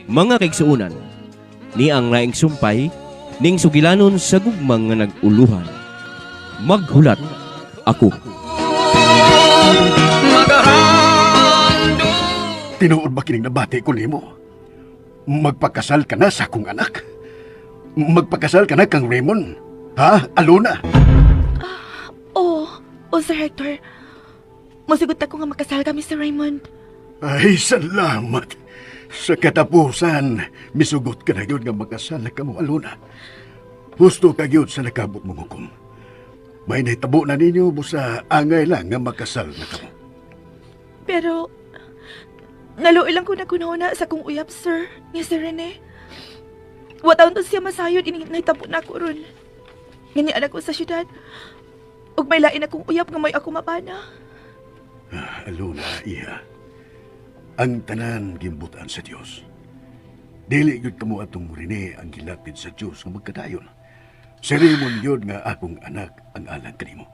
Mga kaigsuonan, ni ang laing sumpay ning sugilanon sa gugmang nga nag-uluhan. Maghulat ako. Tinuod ba kining nabati ko nimo? Magpakasal ka na sa akong anak? Magpakasal ka na kang Raymond? Ha? Alona? Oo, oh, Sir Hector. Musugot ako nga makasal kami, Sir Raymond. Ay, salamat. Sa katapusan, misugot ka na yun nga magkasal na kamo, Alona. Husto ka yun sa nakabot mong hukom. May nahitabo na ninyo, busa angay lang nga makasal na kamo. Pero, naluoy lang ko na kunahuna sa kong uyab, sir, nga si Rene. Wataon to siya masayod, ining nahitabo na ako ron. Ngani anak ko sa syudad. Ug may lain akong uyab nga may ako mapana. Alona, iha. Ang tanan gimbutan sa Dios. Dili gyud kamo atong Rene ang gilapid sa Dios nga magkadayon. Si Raymond gyud nga akong anak ang alang kanimo.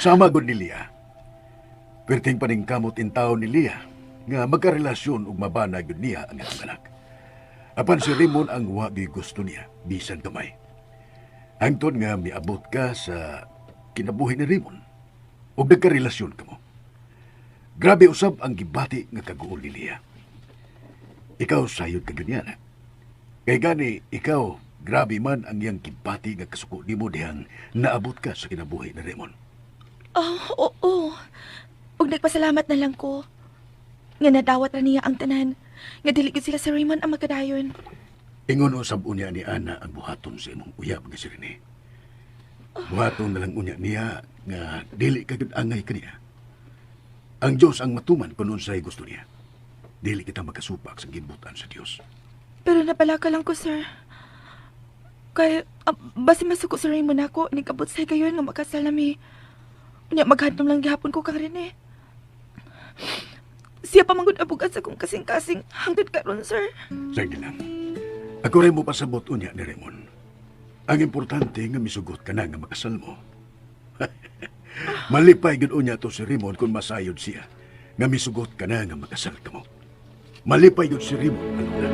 Sama gud ni Lia. Perting paningkamot in taon ni Lia nga magkarelasyon ug mabana gyud niya ang atong anak. Apan si Raymond ang wa gyud gusto niya bisan gamay. Hangtod nga miabot ka sa kinabuhi ni Raymond ug nagkarelasyon kamo. Grabe usab ang gibati nga kaguol ni Lia. Ikaw sayod ka gyud niya na. Kay gani ikaw grabe man ang iyang gibati nga kasuko nimo dihang naabot ka sa kinabuhi ni Raymond. Oh, oo. Ug nagpasalamat na lang ko. Nga nadawat ra niya ang tanan. Nga dili gyud sila si Raymond ang magkadayon. Ingon usab unya ni Ana ang buhaton sa imong uyab nga si Rene. Buhaton na lang unya niya nga dili ka gyud angay kaniya. Ang Dios ang matuman kung unsay gusto niya. Dili kita makasupak sa gibutan sa Dios. Pero napalaka lang ko, sir. Kay, basi masuko si Raymond ako, nigabot sa gayon nga makasal nami. Unya, maghandom lang gihapon ko kang Rene. Siya pa manggod abugat sa kong kasing-kasing hangtod karon, sir. Sige lang. Ako rin mo pasabot unya ni Raymond. Ang importante nga misugot ka na nga makasal mo. Malipay gyud unya to si Raymond kung masayod siya nga misugot ka na nga makasal ka mo. Malipay gyud si Raymond, Alona.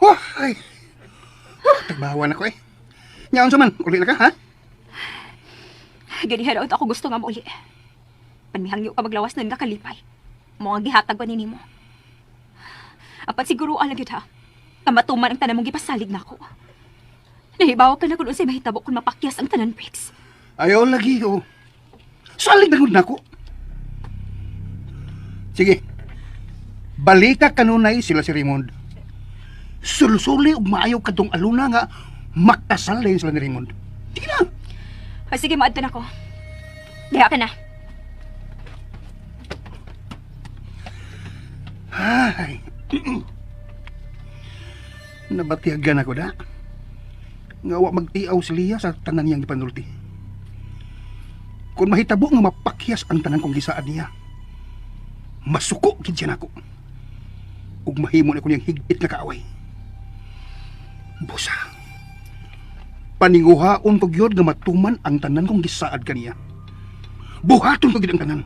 Wah, ay. Tagbawan ako eh. Nyaon sa man, uli na ka, ha? Gani haraot ako gusto nga mauli. Panmihangyo ka maglawas nun nga kalipay. Mo ang gihatag ko nimo. Apan siguro alam gyud ha. Nga matuman ang tanan mong gipasalig nako. Nahibaw ka na kung unsay mahitabo kung mapakyas ang tanan, Briggs. Ayaw lagi, oh. Salig na gud nako. Sige. Balita kanunay sila si Raymond. Sulsuli ug maayo kadtong aluna nga makasal dayon sila ni Raymond. Sige na. Ay, sige, maadto na ko. Diha ka na. Ay. Nabatiagan ako da. Nga wa magtiaw si Lia sa tanan niyang gipanulti. Kung mahitabo nga mapakyas ang tanan kong gisaad niya, masuko gid siya nako. Ug mahimo na ko niyang higpit nga kaaway. Busa. Paninguhaon ko gyud nga matuman ang tanan kong gisaad kaniya. Buhaton ko gyud ang tanan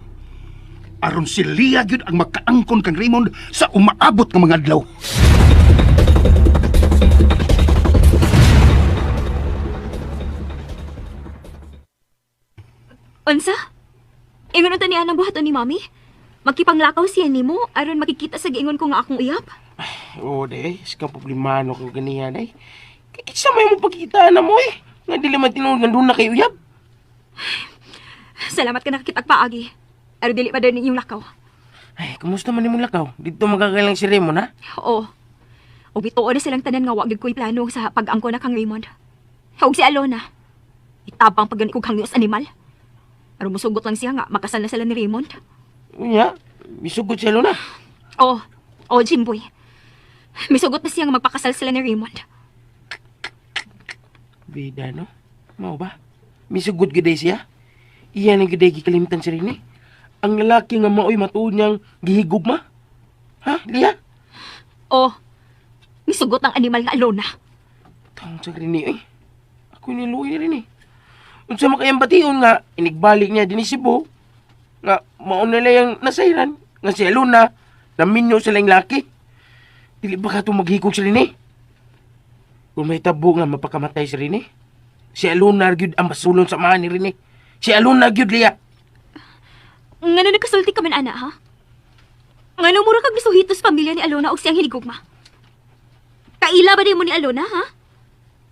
aron si Lia gyud ang makaangkon kang Raymond sa umaabot nga mga adlaw. Unsa? Ingon unta niya ang buhaton ni Mami? Magkipanglakaw siya nimo aron makikita sa giingon ko nga akong uyab? Oo, de. Iskang problemano ko ganiyan, eh. Kaya kinsa may mo pagkita na mo, eh. Nga dili man tinuod nga doon na kayo uyab. Salamat ka nakakitag paagi. Aron dili pa din inyong lakaw. Ay, kumusta man imong lakaw? Dito magkakailang si Raymond, ha? Oo. Ug bituon na silang tanan nga wa gyud ko'y plano sa pag-angko na kang Raymond. Ug si Alona. Itabang pag kog hangyo sa animal. Aron musugot lang siya nga makasal na sila ni Raymond. Unya, misugot siya Luna. Oo. Oo, Jimboy. Misugot na siya nga magpakasal sila ni Raymond. Bida, no? Mao ba? Misugot gyud day siya? Iyan ang giday gikalimtan si Rene. Ang lalaki nga maoy matuod niyang gihigugma. Ha, Lia? Oh, misugot ang animal nga Alona. Tawon sa Rene eh. Ako niluoy ni Rene. Unsa man kayang bation nga inigbalik niya dinhi Cebu nga mao nila yang nasayran nga si Alona naminyo sa laing laki. Dili ba ka itong maghikog si Rene? Kung may tabo nga mapakamatay si Rene, si Alona gyud ang basulon sa mga ni Rene. Si Alona gyud, Lia. Ngano nagkasulti ka man, ana, ha? Ngano mura kag misuhitos pamilya ni Alona og siyang hinigugma? Kaila ba di mo ni Alona, ha?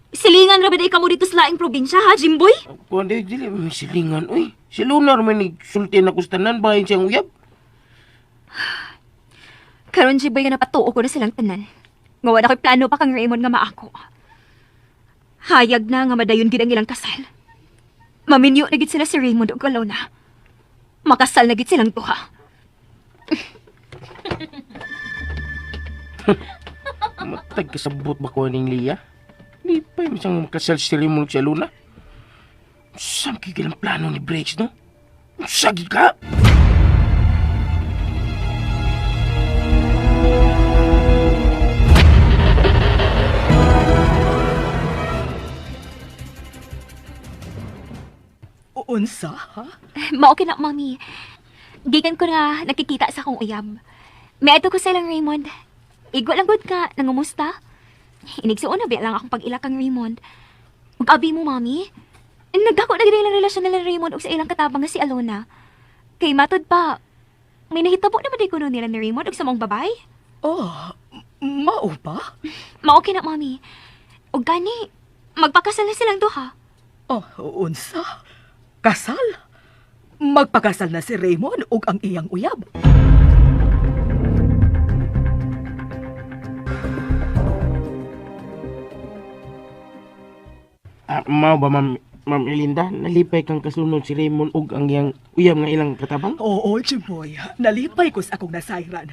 Silingan ra ba di ka mo dito sa laing probinsya, ha, Jimboy? Kung di, dili, may silingan, uy. Si Alona man nagsulti na kustanan, bahin siyang uyab. Karon, Jimboy, nga napatuo ko na silang tanan. Nga wala ko'y plano pa kang Raymond nga maako. Hayag na nga madayon gid ang ilang kasal. Maminyo na gid sila si Raymond ug Alona. Makasal na gid silang duha. Matag kasabot ba ko ning Lia? Di pa yung siyang makasal si Raymond si Alona. Saan kigil ang plano ni Briggs, no? Sagi ka! Unsa, ha? Mao kina, mami. Gikan ko na nakikita sa akong uyab. May ko sa ilang Raymond. Igo lang gud ka, nangumusta? Inigsuon na biya lang akong pag-ila kang Raymond. Ug abi mo, mami. Nagdako na gid ilang relasyon nila ni Raymond ug sa ilang katabang nga si Alona. Kay matud pa, may nahitabo naman di kuno nila ni Raymond ug sa mong babay. Oh, mao ba? Mao kina, mami. Ug gani, magpakasal na silang duha. Oh, unsa? Kasal? Magpakasal na si Raymond ug ang iyang uyab. Ah, mao ba, ma'am, ma'am Elinda? Nalipay kang kasunod si Raymond ug ang iyang uyab nga ilang katabang? Oo, Jimboy. Nalipay ko sa akong nasayran.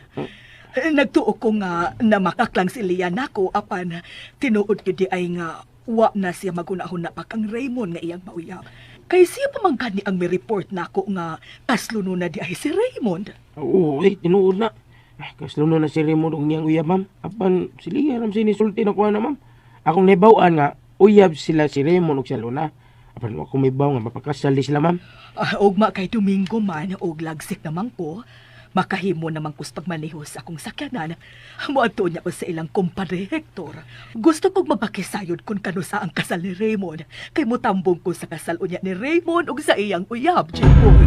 Nagtuo ko nga na makaklang si Lia nako apan tinuod gyud di ay nga wa na siya magunahon na pa kang Raymond nga iyang mauyab. Kay siya pa man gani ang mi-report nako nga kasluno na di ay si Raymond. Oo, eh, tinuod na. Ah, kaslunod na si Raymond ug niyang uyab, ma'am. Apan, si Lia ram sinisulti na kuha na, ma'am. Akong naibaw-an nga, uyab sila si Raymond ug si Alona. Apan, wa ko may baw nga mapakasal di sila, ma'am. Ah, ugma kay Domingo man og lagsik naman ko, makahimo naman kus pagmaneho sa akong sakyanan. Moadto niya ko sa ilang kumpadre Hector. Gusto kong mapakisayod kung kanusa ang kasal ni Raymond. Kay mutambong ko sa kasal unya ni Raymond ug sa iyang uyab, Jimboy.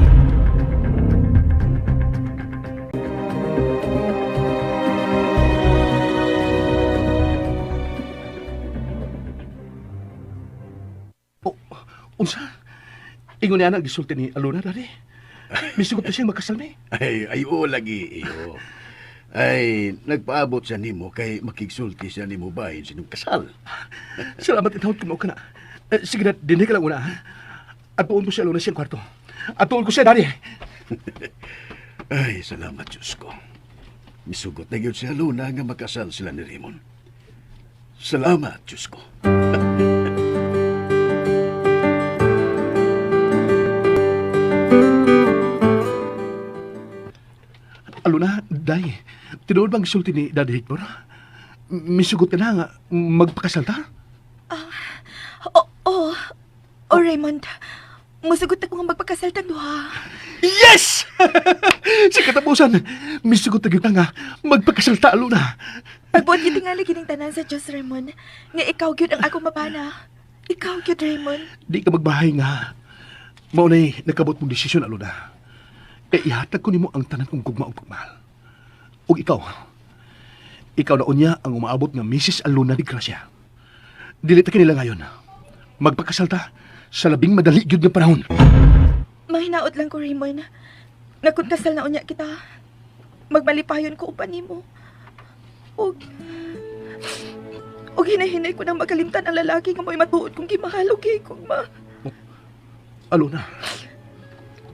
Oh, unsa? Ingon niya na gisulti ni Alona dali. Misugot na siya magkasal ni. Ay, ay oo lagi, iyo. Ay, nagpaabot siya nimo kay makigsulti siya nimo bahin sa inyong kasal. Salamat intawon kung mao ka na. Eh, sige na, dinhi ka lang una. Ha? Atuon ko si Alona siyang kwarto. Atuon ko siya, Daddy. Ay, salamat Diyos ko. Misugot na gyud si Alona nga makasal sila ni Raymond. Salamat, Diyos ko. Alona, Day, tinuod bang gisulti ni Daddy Hector? Misugot ka na nga magpakasal ta? Oh, oh, oh Raymond. Musugot ako nga magpakasal tang duha. Yes! Sa katapusan, misugot na gyud ka nga magpakasal ta, Alona. Pagbuot gyud tingali kining tanan sa Dios, Raymond. Nga ikaw gyud ang akong mabana. Ikaw gyud, Raymond. Di ka magbahay nga. Mao na'y nakabot mong desisyon, Alona. E ihatag ko nimo ang tanan kong gugma ug pagmahal. Ug ikaw, ikaw na unya ang umaabot nga Mrs. Alona di Gracia. Dili ta kinila ngayon. Magpakasal ta sa labing madali gyud nga panahon. Mahinaot lang ko, Raymond. Nga kung kasal na unya kita, magmalipayon ko uban nimo. Og og hinahinay ko nang makalimtan ang lalaki nga mo'y matuod kong gimahal og gihigugma. Alona,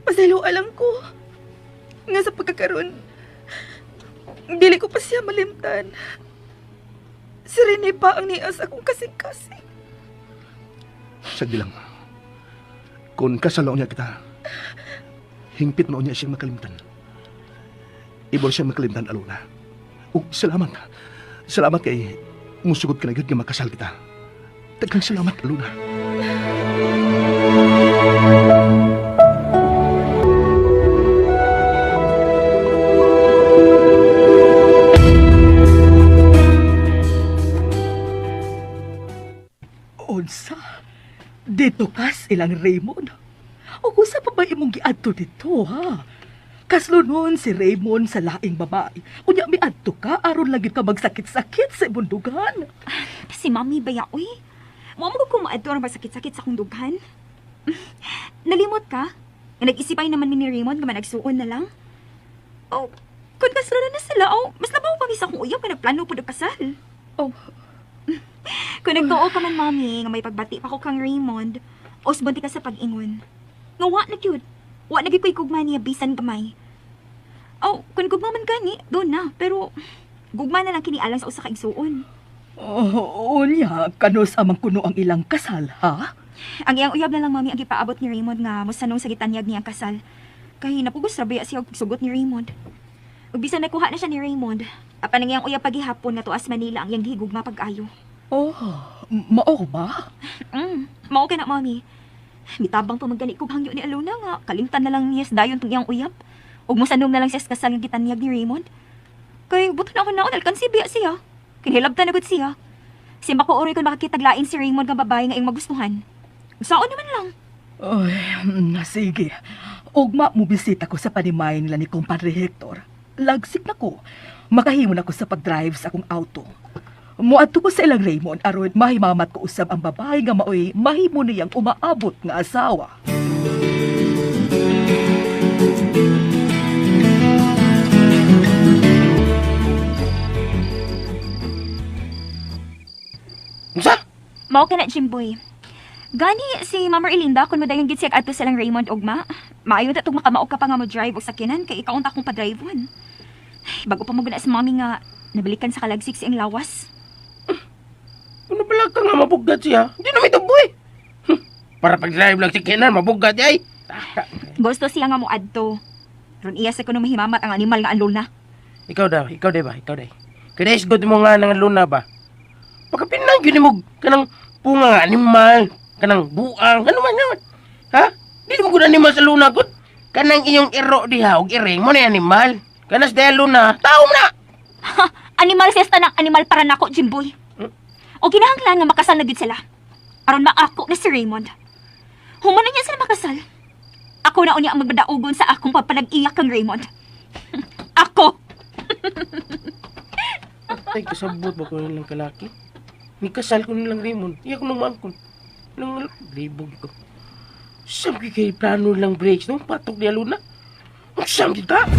Pasayloa lang ko. Nga sa pagkakaroon, dili ko pa siya malimtan. Si Rene pa ang nias akong kasing-kasing. sagdi lang. Kung kasal na unya kita, Hingpit na niya siyang makalimtan. Ibor siyang makalimtan, Alona. Ug salamat. Salamat kay musugot ka na gyud nga makasal kita. Daghang salamat, Alona. Unsa? Dito kas ilang Raymond. O kung sa pa ba imong giadto dito, ha? Kaslo nun si Raymond sa laing babae. Unya miadto ka, aron lagi ka magsakit-sakit sa imong dugan. Si Mami baya, uy. Mo mo ko maadto ang masakit-sakit sa akong dughan. Nalimot ka? Nga nag-isipay naman mi ni Raymond nga managsuon na lang. Oh, kung kaslo na sila, oh, mas labaw pa mi sa akong uyab nga nagplano pud og kasal. Oh. Kung nagtuo ka man, Mami, nga may pagbati pa ko kang Raymond, osbon ka sa pag-ingon. Nga wa na gyud. Wa na gyud ko'y gugma niya bisan gamay. Oh, kung gugma man gani, doon na. Pero gugma na lang kini alang sa usa ka igsuon. Oh, unya, kanus amang kuno ang ilang kasal, ha? Ang iyang uyab na lang, Mami, ang gipaabot ni Raymond nga mosanong sa gitanyag niyang kasal. Kay napugos ra baya siya og sugot ni Raymond. Ug bisan nakuha na siya ni Raymond, apan ang iyang uyab paghihapon nga tuas Manila ang iyang gihigugma pag-ayo. Oh, mao ba? Mao kay na, Mami. Mitabang pa man gani kog hangyo ni Alona nga kalimtan na lang niya sa dayon tong iyang uyab. Ug mosanong na lang siya sa kasal nga gitanyag ni Raymond. Kay buto na ako naon alkansi biya siya. Kinahilabtan na gud siya. Simba ko oray kon makakitaglain si Raymond nga babae nga iyang magustuhan. Saon naman lang. Ay, sige. Ugma mo bisita ko sa panimay nila ni Kumpadre Hector. Lagsik na ko. Makahimo na ko sa pag-drive sa akong auto. Muadto ko sa ilang Raymond aron mahimamat ko usab ang babae nga maoy mahimo niyang umaabot nga asawa. Unsa? Mao ka na, Jimboy. Gani si Mama Erlinda kung madayon gid siya adto sa lang Raymond ugma. Maayo ta tug makamao ka pa nga mo drive og sakyanan kay ikaw unta akong padrive-on. Ay, bago pa mo guna sa mami nga nabalikan sa kalagsik siyang lawas. Ano pala ka nga mabugat siya? Hindi na may tuboy. Para pag-drive lang si Kenan, mabugat ay. Gusto siya nga mo adto. Ron iya sa kuno mahimamat ang animal nga alona. Ikaw daw, ikaw day ba, ikaw day. Kaya isgot mo nga ng luna ba? Pagkapinang yun mo kanang punga nga animal, kanang buang, ano man naman. Ha? Di mo gud animal sa luna gud. Kanang iyong iro diha og iring mo na animal. Kanas dahil luna, tao mo na. Ha, animal siya sa tanang animal para nako, Jimboy. O kinahanglan nga makasal na gid sila. Aron maako ni si Raymond. Human na niya sila makasal. Ako na unya ang magdaugon sa akong pagpanag-iyak kang Raymond. Ako! Ay, kasabot ba ko nilang kalaki? Ni kasal ko nilang Raymond. Iya ko nang maangkon. Nang libog ko. Sabi kay plano lang breaks nung patok ni Aluna. Ang sabi ka?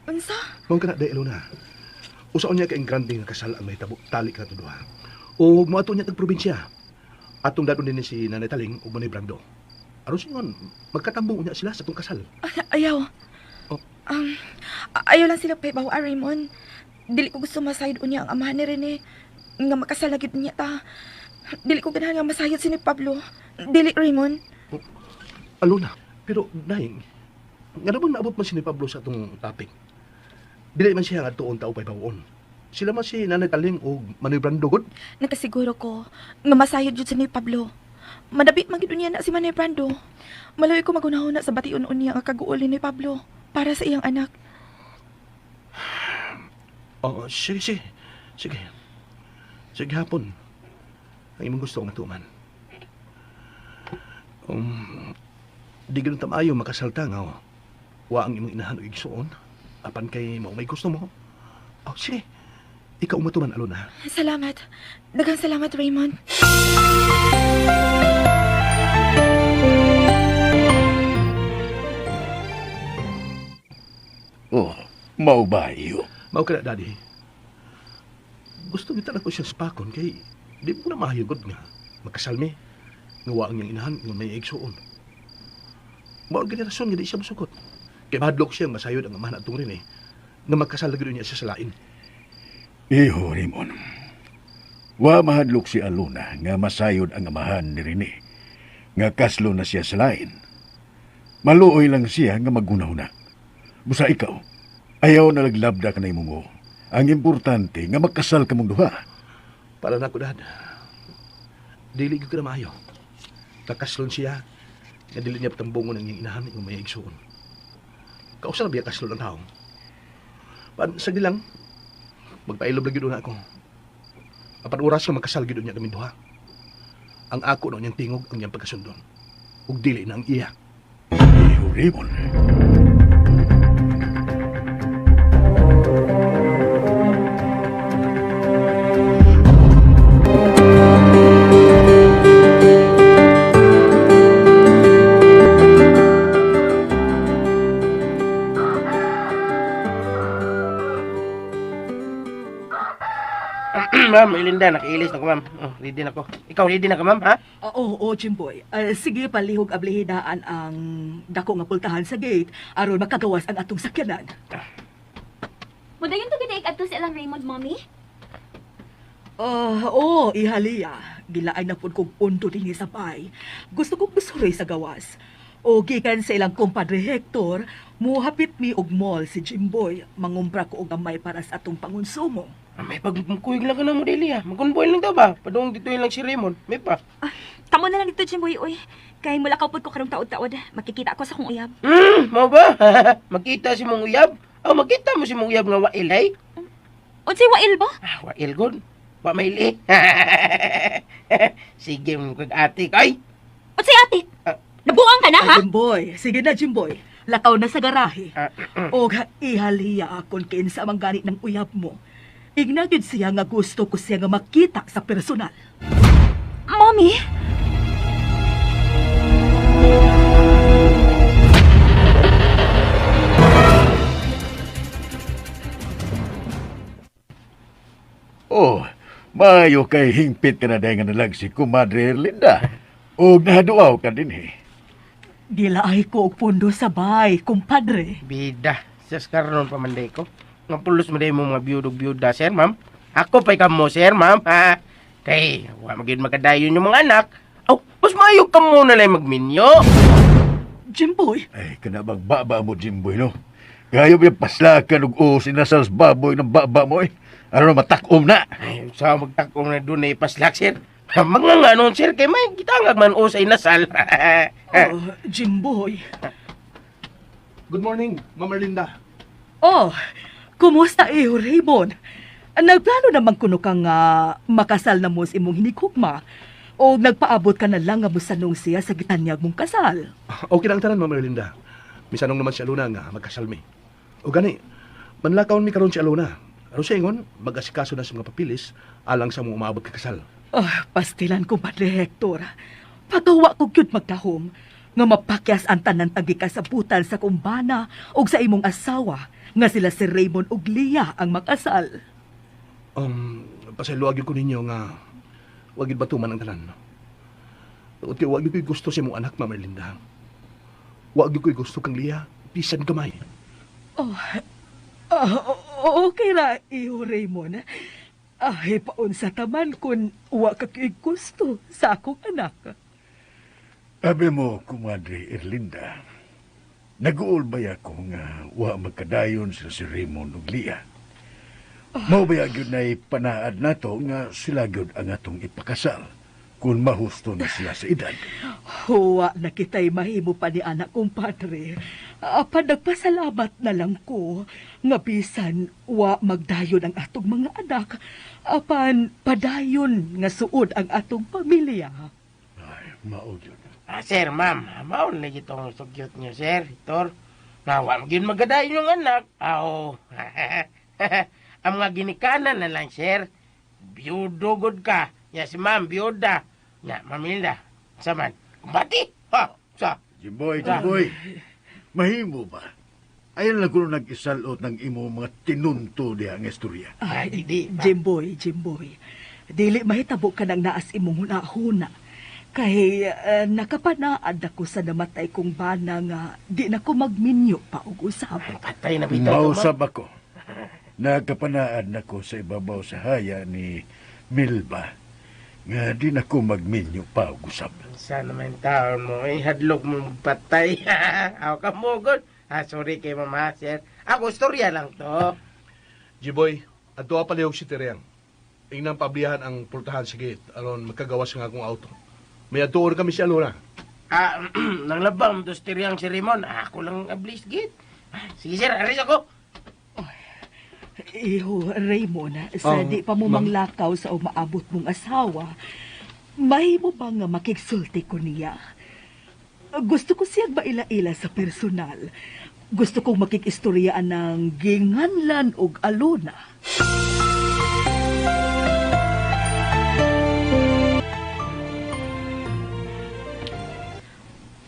Unsa? Mao ka na, day, Alona. Usaon niya kay grande nga kasal ang mahitabo tali ka duha. O moadto niya tag probinsya. Atong dadon din ni si Nanay Taling ug Manay Brando. Aron singon, magkatambong unya sila sa atong kasal. Ayaw. Oh. Ayaw lang sila pahibaw, Raymond. Dili ko gusto masayod unya ang amahan ni Rene. Nga makasal na gyud niya ta. Dili ko ganahan nga masayod si ni Pablo. Dili, Raymond. Alona, pero daing, nga bang naabot man si ni Pablo sa atong topic? Dili man siya nga tuon tao pahibawon. Sila man si Nanay Taling ug Manoy Brando gud. Nakasiguro ko nga masayod jud si ni Pablo. Madabit man gyud unya na si Manay Brando. Maluoy ko magunahon na sa bation unya nga kaguol ni Pablo para sa iyang anak. Oo, sige, sige. Sige. Sige hapon. Ang imong gusto nga tuman. Di ganun tamayo makasalta nga. Oh. Wa ang imong inahan o igsuon. Apan kay mao may gusto mo. Oh, sige. Ikaw matuman, Alona. Salamat. Daghang salamat, Raymond. Oh, mao ba iyo? Mao ka na, Daddy. Gusto kita na ko siya spakon kay di mo na mahayugod nga. Magkasal mi. Nga wa ang iyang inahan nga may igsuon. Mao ang generasyon nga di siya musukot. Kay mahadlok siya masayod ang amahan atong rin eh. Nga magkasal na gyud niya siya sa lain. Iho, Raymond. Wa mahadlok si Alona nga masayod ang amahan ni Rene. Nga kaslo na siya sa lain. Maluoy lang siya nga maghuna-huna. Busa ikaw, ayaw na laglabda ka na imong. Ang importante nga magkasal ka mong duha. Para na ako, Dad. Dili gyud ko na maayo. Kakaslon siya. Nga dili niya patambungon ang iyang inahan ng may igsuon. Kausa na biya kaslon ang tao. Pan, sagdi lang, magpailob lagi doon ako. Apan oras nga magkasal gyud niya kami duha. Ang ako na niyang tingog ang iyang pagkasundon. Ug dili na ang iya. Iho, Raymond. Ma'am, Ilinda, nakiilis na ko, ma'am. Oh, ready na ko. Ikaw, ready na ka, ma'am, ha? Oo, oo, Jimboy. Sige, palihog ablihidaan ang dako nga pultahan sa gate aron makagawas ang atong sakyanan. Mudayon to gid adto sa ilang Raymond, Mommy. Oh, oo, ihaliya. Gilaay na pud kog punto dinhi sa bay. Gusto kong musuroy sa gawas. O gikan sa ilang kumpadre Hector, muhapit mi og mall si Jimboy. Mangumpra ko og gamay para sa atong pangonsumo. Ah, may pagkuyog lang ka na mo, Deli, ha? Magkunboy lang daw ba? Padung dito lang si Raymond. May pa. Ah, kamo na lang dito, Jimboy, uy. Kay mula ka pud ko karong taod-taod. Makikita ako sa akong uyab. Mo ba? Makita si mong uyab? Oh, makita mo si mong uyab nga wail, ay? Unsay wail ba? Ah, wail god. Wa maili. Sige, mong kag ate. Ay! Unsay ate? Nabuang ka na, ha? Ay, Jimboy, sige na Jimboy. Lakaw na sa garahe. Ah, Og ihaliya akon kinsa man gani ng uyab mo. Igna gyud siya nga gusto ko siya nga makita sa personal. Mommy? Oh, maayo kay hingpit ka na dahil nga nalag si Kumadre Erlinda. Og nahaduaw ka din eh. Gilaay ko og pundo sa bay, kumpadre. Bida. Sa karon pa man day ko. Nga pulos mo day mo mga biyudog biyuda, sir, ma'am. Ako pa'y kamo, sir, ma'am. Ha? Kay, wa magyud makadayon yung mga anak. Oh, mas maayo ka muna lang magminyo. Jimboy, Ay, kana bang baba mo, Jimboy, no? Kayo ba yung paslakan og o sinasal sa baboy ng baba mo eh? Ano matakom na? Ay, sa magtakom na doon na ipaslak, sir. Mga nga nun, sir, kay may gitangag man o sa inasal. oh, Jimboy. Good morning, Ma'am Erlinda. Oh, kumusta iyo, Raymond? Nagplano naman kuno ka nga makasal na mo sa imong hinigugma. O nagpaabot ka na lang nga mosanong siya sa gitanyag mong kasal. Okay lang tanan, Ma'am Erlinda. Misanong naman si Aluna nga magkasal mi. O gani, manlakaon mi karon si Aluna. Aron sa ingon, mag-asikaso na sa mga papilis alang sa mga umaabot ka kasal. Ah, pastilan ko Padre Hector. Pagawa ko gyud magdahom nga mapakyas ang tanan tagikasabutan sa kumbana og sa imong asawa nga sila si Raymond ug Lia ang makasal. Pasayloa gyud ko ninyo nga wag gyud batuman ang tanan. Uti wag gyud ko'y gusto sa imong anak, Ma'am Erlinda. Wag gyud ko'y gusto kang Lia, bisan gamay. Oh, okay ra iyo Raymond. Ay, paunsa taman kun wa ka gyud gusto sa akong anak. Abi mo, Kumadre Erlinda, nag-uol ba ako nga wa magkadayon sila si Raymond ug Lia? Mao ba gyud na panaad nato nga sila gyud ang atong ipakasal kung mahusto na sila sa edad. Huwa na kita'y mahimo pa ni anak kumpadre. Apan nagpasalamat na lang ko nga bisan wa magdayon ang atong mga anak. Apan padayon nga suod ang atong pamilya. Ay, mao gyud. Ah, sir, ma'am, maon lagi tong sugyot niyo, sir, Hector. Nawa, magyud magadayon yung anak. Ah, oo. Ang mga ginikanan na lang, sir. Biyudo gud ka. Ya, si ma'am, biyuda. Ya, ma'am Hilda. Sa man. Kumbati. Ha, sa. Jimboy, Jimboy, mahimo ba? Ayan lang kuno nag-isalot ng imo mga tinunto diha nga istorya. Ay, Ay, di ba? Jimboy, Jimboy. Dili mahitabo ka nang naas imong hunahuna. Kay nakapanaad ako sa namatay kong bana nga di na ko magminyo pa og usab. Patay na bitaw to, ma'am. Mausab ako. Nagkapanaad nako sa ibabaw sa haya ni Milba nga di nako magminyo pa og usab. Sa naman taon mo, eh, hadlok mo magpatay. Ako ka mugod. Ah, sorry kay mama, sir. Ako, istorya lang to. Jiboy, adto pa lihok si Tereng. Ingnang pablihan ang pultahan sa gate aron magkagawas nga akong auto. May adtuon kami si Alona. Ah, nang labang, to si Tereng si Raymond. Ako lang ablis gate. Ah, sige, sir, aris ako. Iho, Raymond, sa Oh, di pa mo ma'am. manglakaw sa umaabot mong asawa, mahimo ba nga makigsulti ko niya? Gusto ko siyang maila-ila sa personal. Gusto kong makikistoryaan ng ginganlan og aluna.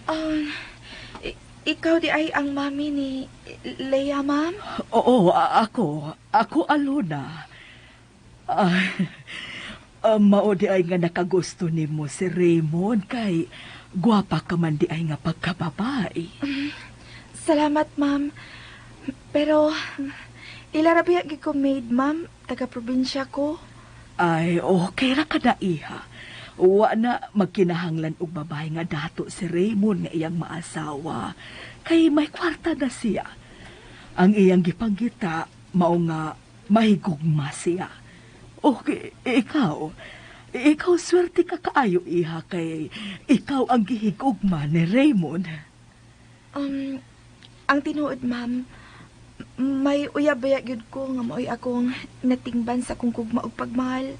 Um, ikaw di ay ang mami ni Leia, ma'am? Oo, ako. Ako aluna. Ah, mao di ay nga nakagusto nimo si Raymond kay gwapa ka man di ay nga pagkababae. Salamat, ma'am. Pero, ilara biya gid ko maid, ma'am. Taga-probinsya ko. Ay, okay ra ka na, iha. Wa na magkinahanglan og babae nga dato si Raymond nga iyang maasawa. Kay may kwarta na siya. Ang iyang gipanggita, mao nga mahigugma siya. Okay, ikaw, ikaw swerte ka kaayo, iha, kay ikaw ang gihigugma ni Raymond. Ang tinuod, ma'am, may uyab baya gyud ko nga maoy akong natingban sa kong gugma og pagmahal.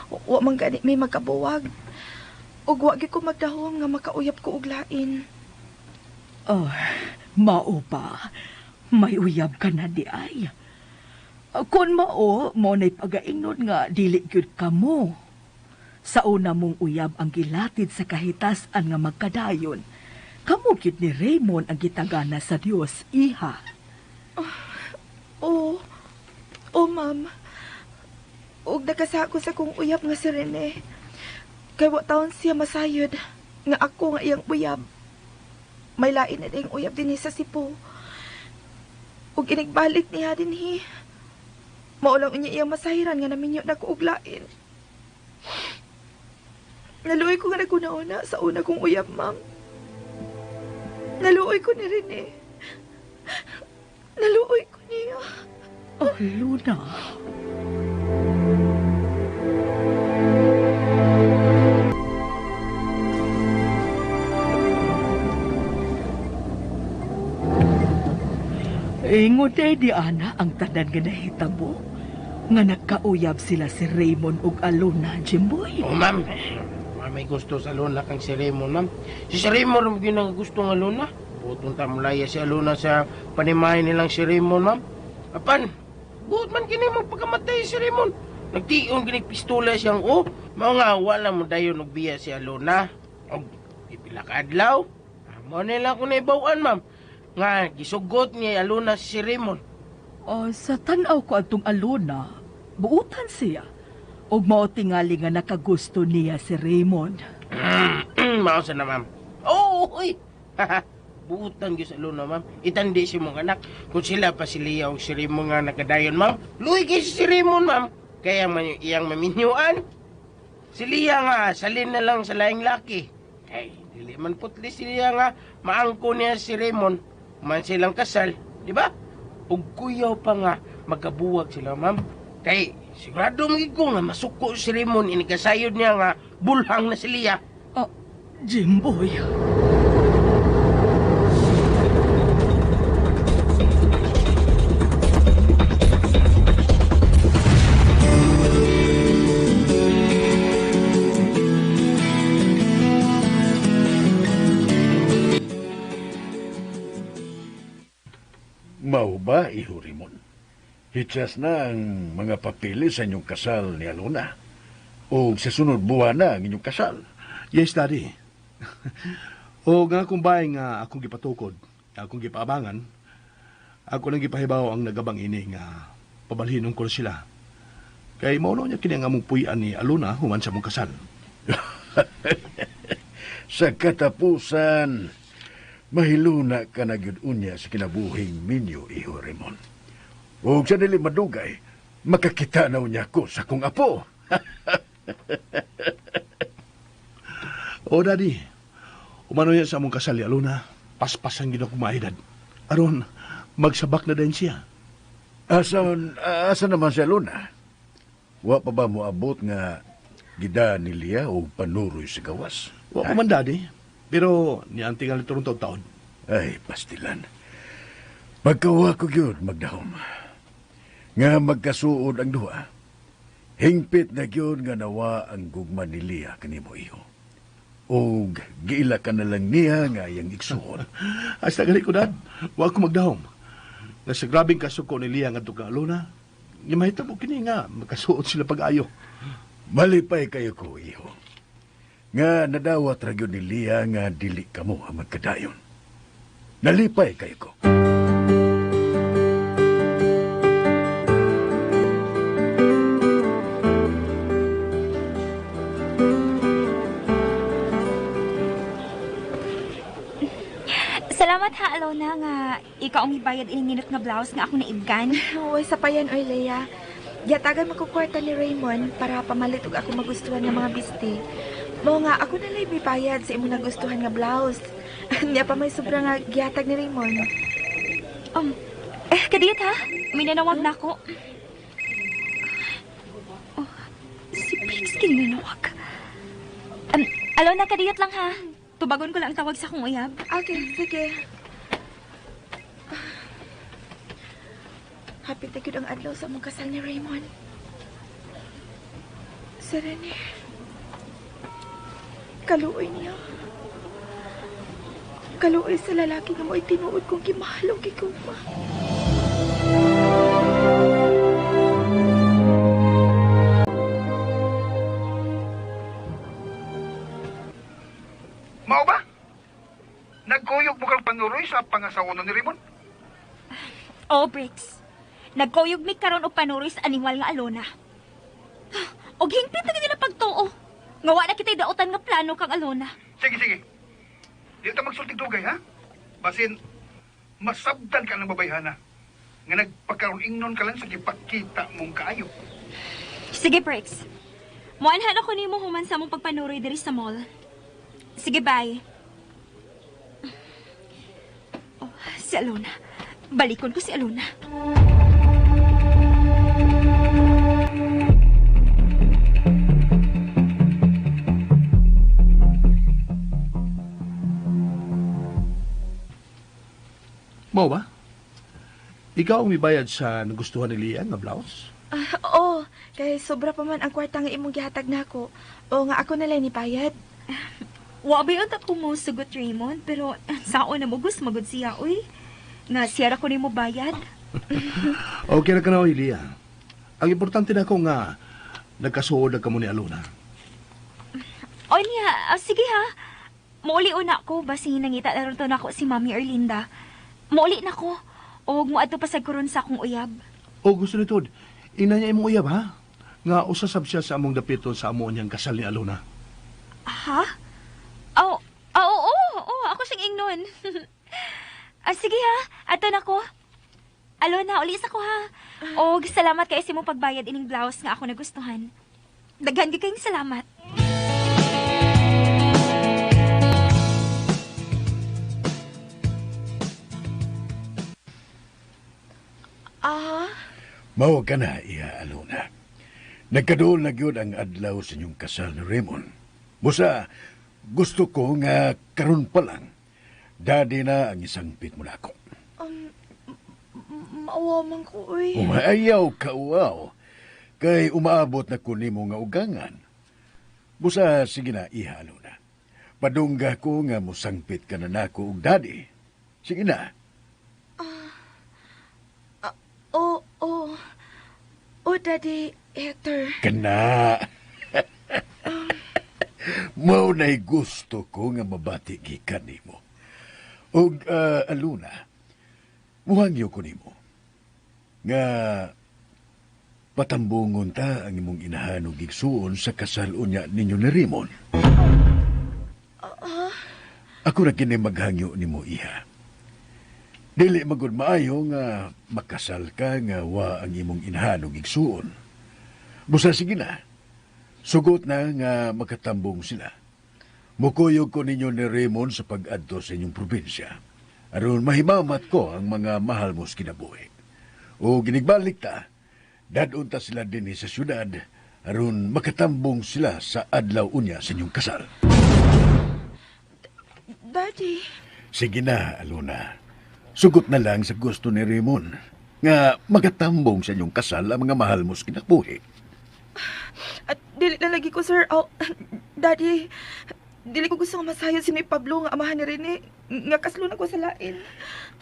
Wa man gani may magkabuwag. Ug wa gyud ko magdahom nga makauyab ko og lain. Oh, mao ba? May uyab ka na di ay. Kung mao, mao na'y pagaingon nga dili gyud kamo. Sa una mong uyab ang gilatid sa kahitasan nga magkadayon. Kamo gyud ni Raymond ang gitagana sa Dios, iha. Oo. Oh, ma'am. Ug nakasako sa kong uyab nga si Rene. Kay wa taon siya masayod nga ako nga iyang uyab. May lain na ding uyab dinhi sa Cebu. Ug inigbalik niya dinhi. Mao lang unya iyang masahiran nga naminyo na ko og lain. Naluoy ko nga naguna-una sa una kong uyab, ma'am. Naluoy ko ni Rene. Naluoy ko niya. Oh, Luna. Ingon day di ana ang tanan nga nahitabo nga nagkauyab sila si Raymond ug Alona, Jimboy. Oh, ma'am. Ma'am, may gusto sa Luna kang si Raymond, ma'am. Si Raymond, rin ang gusto nga Luna. Putong tamulaya si Alona sa panimahin nilang si Raymond, ma'am. Apan, buot man kini magpakamatay si Raymond. Nagtion kini pistola siyang, oh, mao nga, wala mo dayon og biya si Alona. Og, ipila ka adlaw. Mao nila ko naibawan, ma'am. Nga, gisugot niya Alona si Raymond. Oh, sa tan-aw ko atong Alona, buutan siya. Ug mao tingali nga nakagusto niya si Raymond. Mao sa na, ma'am. Oh, uy! Buutan gyud sa Alona, ma'am. Itandi si mong anak. Kung sila pa si Leah o si Raymond nga nakadayon, ma'am. Luwi kay si Raymond, ma'am. Kaya man yung iyang maminyuan. Si Leah nga, salin na lang sa laing laki. Kay, dili man putli si Leah nga, maangko niya si Raymond. Man silang kasal, di ba? Ug kuyaw pa nga, magkabuwag sila, ma'am. Kay, sigurado magig ko nga, masuko si Raymond, inikasayod niya nga, bulhang na si Leah. Oh, Jimboy. Mao ba, iho Raymond? Hitsas na ang mga papeles sa inyong kasal ni Alona. O sa sunod buwan na ang inyong kasal. Yes, Daddy. O nga kung bahay nga akong gipatukod, akong gipaabangan, ako nang gipahibaw ang nagabang ini nga pabalhinon ko sila. Kay mao niya kini ang among puy-an ni Alona human sa mong kasal. Sa katapusan, mahiluna ka na gyud unya sa kinabuhing minyo, iho Raymond. Ug sa dili madugay, makakita na unya ko sa akong apo. O, Daddy. Umano yan sa among kasal ni Alona. Paspasan gid ako maedad. Aron, magsabak na din siya. Asa, asa naman si Alona? Wa pa ba mo abot nga gida ni Lia o panuroy sa gawas? Wa pa man, Daddy. Pero nianti nga liturong taon-taon. Ay, pastilan. Pagkawa ko gyud magdahom. Nga magkasuod ang duha. Hingpit na gyud nga nawa ang gugma ni Lia kanimo iho. Og giila ka na lang niya nga iyang igsuon. Hasta gali ko, Dad. Wa ko magdahom. Nga sa grabing kasuko ni Lia ngadto kang Alona, nga mahitabo kini nga magkasuod sila pag-ayo. Malipay kayo ko, iho. Nga nadawat ra gyud ni Lia nga dili kamo ang magkadayon. Nalipay kayo ko. Salamat ha, Alona, nga ikaw ang ibayad ining nindot nga blouse nga ako naibgan. Uy, sa payan, oy, Leia. Yatagan makukwarta ni Raymond para pamalit og ako magustuhan nga mga bisti. Mao nga, ako na lang mibayad sa imong nagustuhan nga blouse. Niya pa may sobra nga gihatag ni Raymond. Kadiyot ha, may nanawag na ako. Oh, si Briggs kini nanawag. Alona, kadiyot lang ha. Tubagon ko lang ang tawag sa akong uyab. Okay, sige. Happy na gyud ang adlaw sa among kasal ni Raymond. Si Rene. Kaluoy niya. Kaluoy sa lalaki nga mo'y tinuod kong gimahal og gigugma. Mao ba? Nagkuyog mo kang panuroy sa pangasawa ni Raymond? Oh, Briggs. Nagkuyog mi karon og panuroy sa animal nga Alona. Og hingpit na gid na pagtuo. Nga wa na kita'y daotan nga plano kang Alona. Sige, sige. Di ta magsultig dugay, ha? Basin, masabtan ka ng babayhana. Nga nagpakaroon ingnon ka lang sa gipakita mong kaayo. Sige, Briggs. Muanhan ako nimo human sa mong pagpanuroy diri sa mall. Sige, bye. Oh, si Alona. Balikon ko si Alona. Mao ba? Ikaw ang mibayad sa nagustuhan ni Lia nga blouse? Oo, kay sobra pa man ang kwarta nga imong gihatag nako. O nga ako na lang ni bayad. Wa ba yun ako mo sugot, Raymond, pero sao na mo gusto magud siya, uy. Nga siya ra ko nimo bayad. Okay na ka na, oy, Lia. Ang importante na ako nga nagkasuod na kamo ni Alona. Oy niya, sige ha. Muuli una ko, basi nangita na ron to nako si Mami Erlinda. Muuli na ko. Og muadto pa sad ko ron sa akong uyab. O gusto ni Tod, ina niya imong uyab ha? Nga usasab siya sa among dapiton sa amo niyang kasal ni Alona. Ha? Oh, oh, oo, oo, ako siyang ingnon. Sige ha, ato na ko. Alona, ulis ako ha. Og salamat kay sa imong pagbayad ining blouse nga ako nagustuhan. Daghan gyud kayong salamat. Mao ka na, iya Alona. Nagkaduol na gyud ang adlaw sa inyong kasal ni Raymond. Busa, gusto ko nga karon pa lang, daddy na ang isang pit mo na ako. Maawa man ko, uy. Umayaw ka, uaw. Kay umaabot na ko nimo nga ugangan. Busa, sige na, iha Alona. Padungga ko nga musangpit ka na nako og daddy. Sige na. Oo, oo. Oh, Daddy Hector. Kana. Mao na'y gusto ko nga mabati gikan nimo. Og Aluna, muhangyo ko nimo. Nga patambungon ta ang imong inahan og igsuon sa kasal unya ninyo ni Raymond. Ako ra kini maghangyo nimo iha. Dili magud maayo nga makasal ka nga wa ang imong inahan og igsuon. Busa sige na. Sugot na nga makatambong sila. Mukuyog ko ninyo ni Raymond sa pag-adto sa inyong probinsya. Aron mahimamat ko ang mga mahal mo sa kinabuhi. O ginigbalik ta, dadun ta sila dinhi sa syudad aron makatambong sila sa adlaw unya sa inyong kasal. Daddy, Sige na, Alona. Sugot na lang sa gusto ni Raymond nga makatambong sa inyong kasal ang mga mahal mo sa kinabuhi. at dili na lagi ko, sir. Oh, Daddy, dili ko gusto nga masayo si ni Pablo nga amahan ni Rene. Nga kaslo na ko sa lain.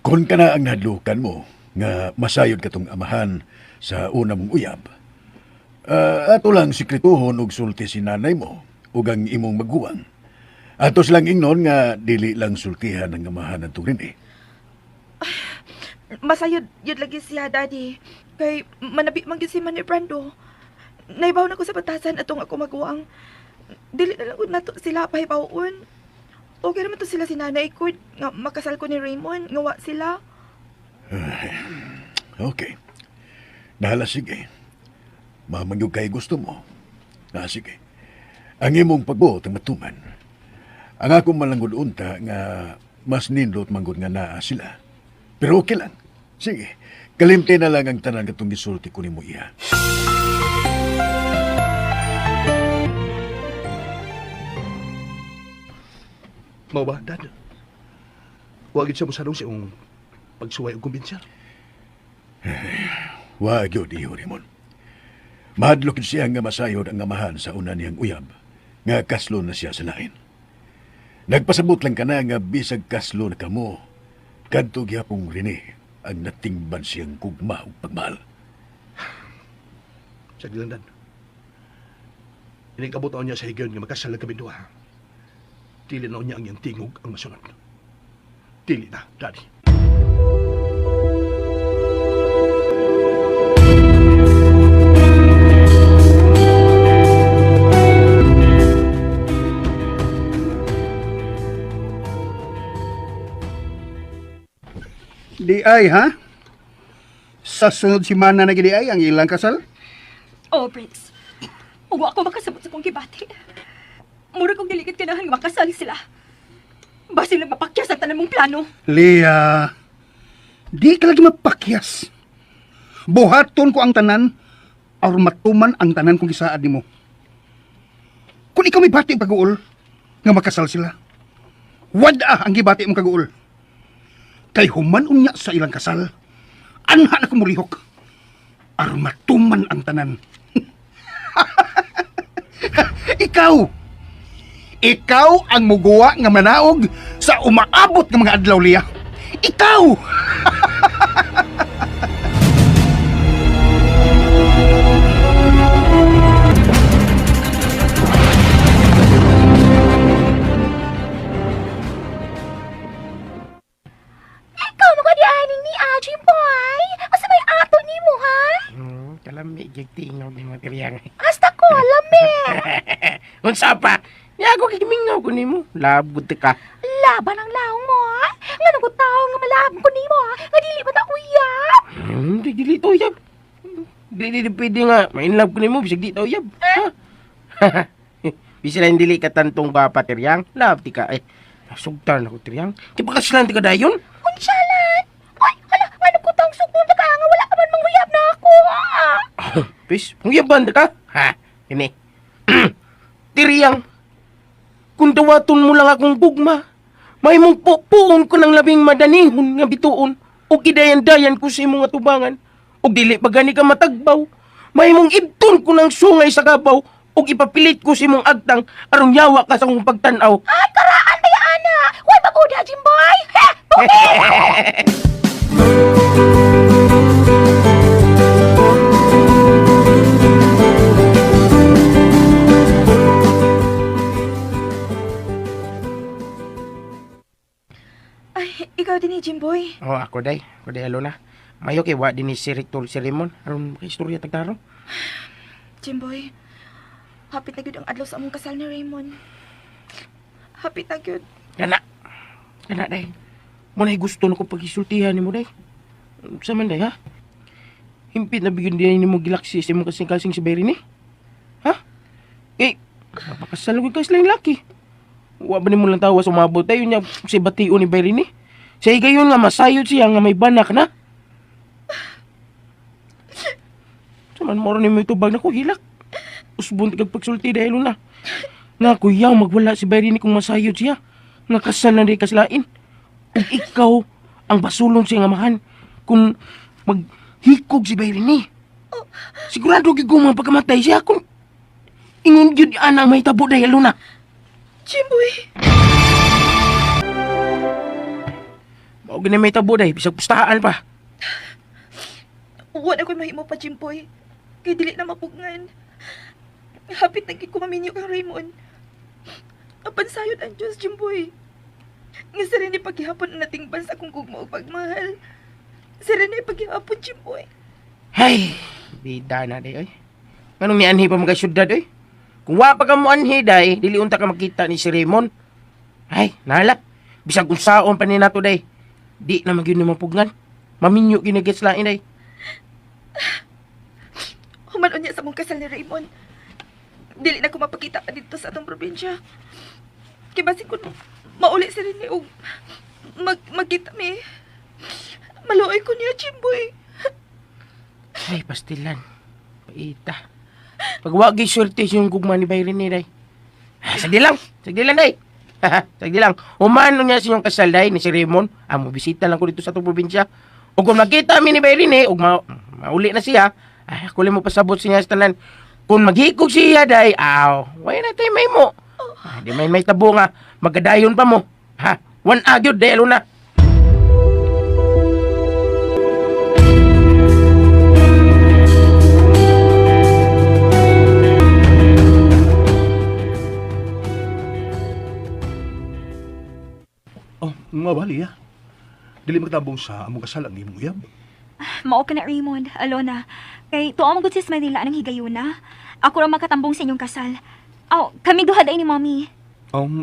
Kung ka na ang nahadlukan mo nga masayod katong amahan sa una mong uyab, ato lang sikretuhon og sulti si nanay mo ug ang imong maguwang. Ato silang ingnon nga dili lang sultihan ang amahan ng rin eh. Masayod yun lagi siya, Daddy. Kay manabi man gyud si Manny Brando. Naibaw na ko sa batasan atong ako maguwang. Dili na lang gud nato sila pahibawon. Okay naman to sila si nanay ko nga makasal ko ni Raymond nga wa sila. Okay. Nahala sige. Mamangyog kay gusto mo. Na sige. Ang imong pagbuot ang matuman. Ang akong malanggod unta nga mas nindot manggod nga naa sila. Pero okay lang. Sige. Kalimti na lang ang tanan katong gisulti ko nimo iya. Mao ba, Dad? Wa gid siya mosalong sa imong pagsuway og kumbinser. Wa gyud iyo Raymond. Mahadlok gyud siya nga masayod ang amahan sa una niyang uyab nga kaslo na siya sa lain. Nagpasabot lang ka na nga bisag kaslo na kamo kadto gihapong rini ang natingban siyang gugma ug pagmahal. Sa lang, Dad. Inig-abot niya sa higayon nga makasal kami duha. Dili na niya ang iyang tingog ang masunod. Dili na, Daddy. Di ay, ha? Sa sunod simana na gidi ay ang ilang kasal? Oh, Briggs. Uwa ako makasabot sa kong gibati. Mura kong diligid kailangan nga makasal sila. Basin lang mapakyas ang tanan mong plano. Lea, di ka lagi mapakyas. Buhaton ko ang tanan, or matuman ang tanan kong gisaad nimo. Kung ikaw may bati pag-uol, nga makasal sila. Wada ang gibati mong kaguol. Kay human unya sa ilang kasal, anha na kumulihok. Aron matuman ang tanan. Ikaw, ikaw ang muguwa nga manaog sa umaabot nga mga adlaw liya. Ikaw! Ikaw mo di aning ni Aji boy. Asa may ato ni mo ha? Kalami gyud tingog ni mo Triyang. Hasta ko lami. Unsa pa? Nya ako kimingaw ko nimo. Labot ka. Laban ang laong mo ha. Ngano ko tao nga malabon ko nimo ha? Nga dili ba ta uyab? Di dili to uyab. Dili di pwede nga ma-inlove ko nimo bisag di ta uyab. Ha? Bisag lang dili ka tantong bapa Triyang. Love ti ka eh. Sugtan ako Triyang. Di pa kaslan ti ka dayon? Unsa lan? Oy, hala, ngano ko taong sugton ta ka nga wala ka man manguyab na ako ha? Pis, panguyaban ka? Ha, ini. Tiriyang, kung dawaton mo lang akong gugma, may mong pupuon ko ng labing madanihon nga bituon, o kidayan-dayan ko sa imong atubangan, o dili pa gani ka matagbaw, may mong ibton ko ng sungay sa kabaw, o ipapilit ko sa imong agtang, aron yawa ka sa akong pagtanaw. Ay, karaan ba ana? Way baguda, Jimboy! Ha! Tugi! Ay, ikaw din ni Jimboy. Oh, ako day. Ako day, Alona. Mayo kay wa din ni si Rector si Raymond. Aron makistorya tagtaro. Jimboy, hapit na gyud ang adlaw sa among kasal ni Raymond. Hapit na gyud. Kana. Kana day. Mo na gusto na ko paghisultihan nimo day. Sa man day ha? Himpit na bigyan din nimo gilaksi sa imong kasing-kasing si Berry ni. Ha? Eh, mapakasal ko kas lang laki. Wa ba nimo lang tawa sumabot tayo niya si bation ni Berry ni? Sa higayon nga masayod siya nga may banak na. Sa man moro nimo itubag na ko hilak. Usbon kag pagsulti dahil na. Nga kuyaw magwala si Berry ni kung masayod siya. Nga kasal na di kaslain. Ug ikaw ang basulon siya nga amahan kung maghikog si Berry ni. Sigurado gyud ko mga pagkamatay siya kung ingon gyud ana ang mahitabo dahil na. Jimboy! Mao gani may tabo day bisag pustahaan pa. Wa na ko'y mahimo pa, Jimboy. Kay dili na mapugngan. Hapit na gid ko maminyo kang Raymond. Apan sayod ang Diyos, Jimboy. Nga sa rin paghihapon ang natingban sa akong gugma ug pagmahal. Sa rin paghihapon, Jimboy. Hay, bida na day oy. Nganong nianhi pa mga syudad oy? Kung wa pa ka mo anhi day, dili unta ka makita ni si Raymond. Ay, nala. Bisag unsaon pa ni nato day. Di na magyud ni mapugnan. Maminyo gyud na lain day. Human unya sa mong kasal ni Raymond. Dili na ko mapakita pa dito sa atong probinsya. Kay basin ko mauli sa rin og magkita mi. Maluoy ko niya, Jimboy. Ay, pastilan. Paita. Pag wa gyud swerte siyang gugma ni Byron ni day. Ah, sagdi lang. Sagdi lang day. Sagdi lang. Humano niya sa inyong kasal day ni si Raymond. Ah, mo bisita lang ko dito sa atong probinsya. Ug kung makita mi ni Byron eh, ug mauli na siya, ay, ako lang mo pasabot siya sa tanan. Kung maghikog siya day, aw, way na tayo may mo. Ah, di may may tabo nga, magadayon pa mo. Ha, one agyod, day, na. Oh, mabali ah. Dili magtabong sa among kasal ang imong uyab. Mao ka na, Raymond. Alona. Kay tuwa mo gud sis Manila anang higayuna. Ako ra makatambong sa inyong kasal. Aw, kami duha day ni Mommy.